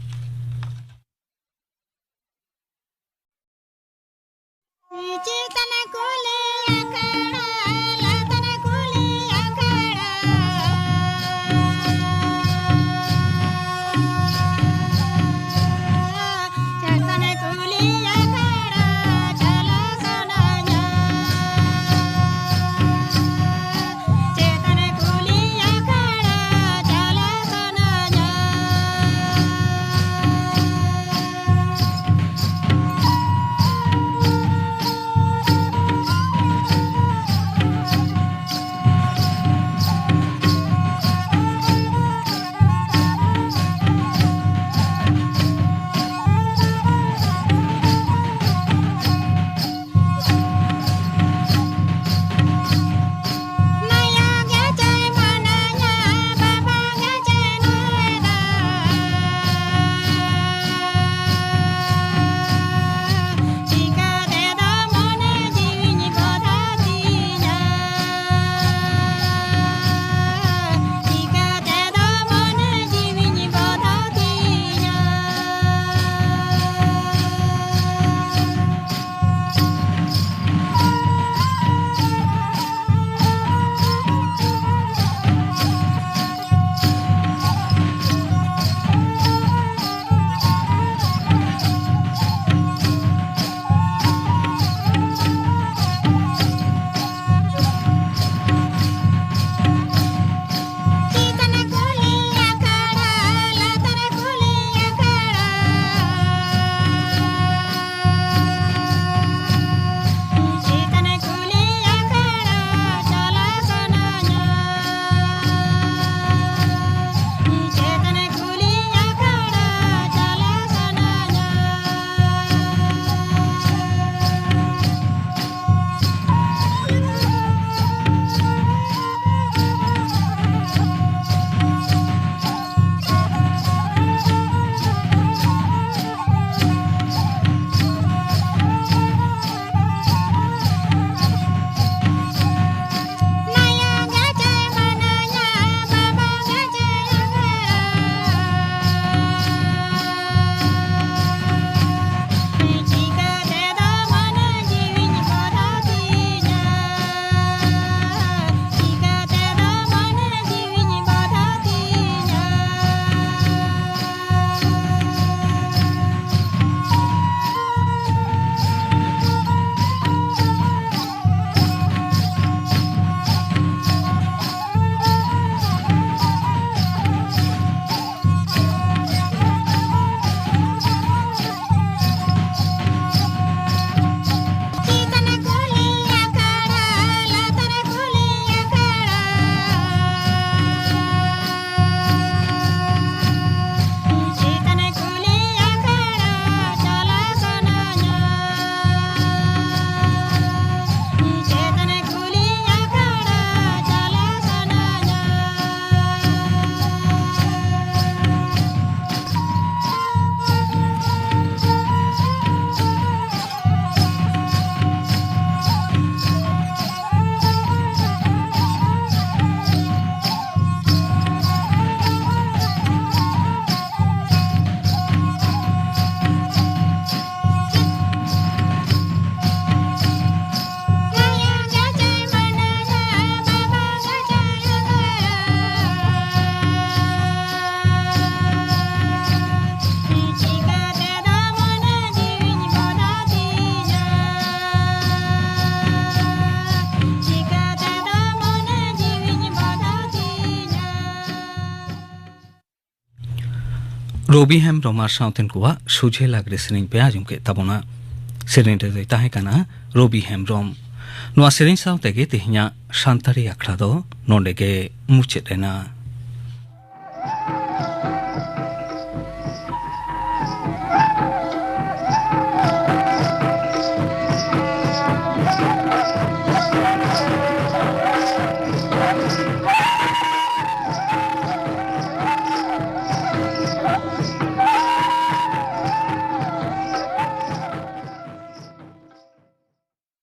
ᱨᱚᱵᱤ ᱦᱮᱢᱵᱽᱨᱚᱢ ᱟᱨ ᱥᱟᱶᱛᱮᱱ ᱠᱚᱣᱟᱜ ᱥᱚᱡᱷᱮ ᱞᱟᱜᱽᱲᱮ ᱥᱮᱨᱮᱧ ᱯᱮ ᱟᱸᱡᱚᱢ ᱠᱮᱫ ᱛᱟᱵᱚᱱᱟ᱾ ᱥᱮᱨᱮᱧ ᱨᱮᱫᱚᱭ ᱛᱟᱦᱮᱸ ᱠᱟᱱᱟ ᱨᱚᱵᱤ ᱦᱮᱢᱵᱽᱨᱚᱢ᱾ ᱱᱚᱣᱟ ᱥᱮᱨᱮᱧ ᱥᱟᱶ ᱛᱮᱜᱮ ᱛᱮᱦᱮᱧᱟᱜ ᱥᱟᱱᱛᱟᱲᱤ ᱟᱠᱷᱲᱟ ᱫᱚ ᱱᱚᱰᱮ ᱜᱮ ᱢᱩᱪᱟᱹᱫ ᱮᱱᱟ᱾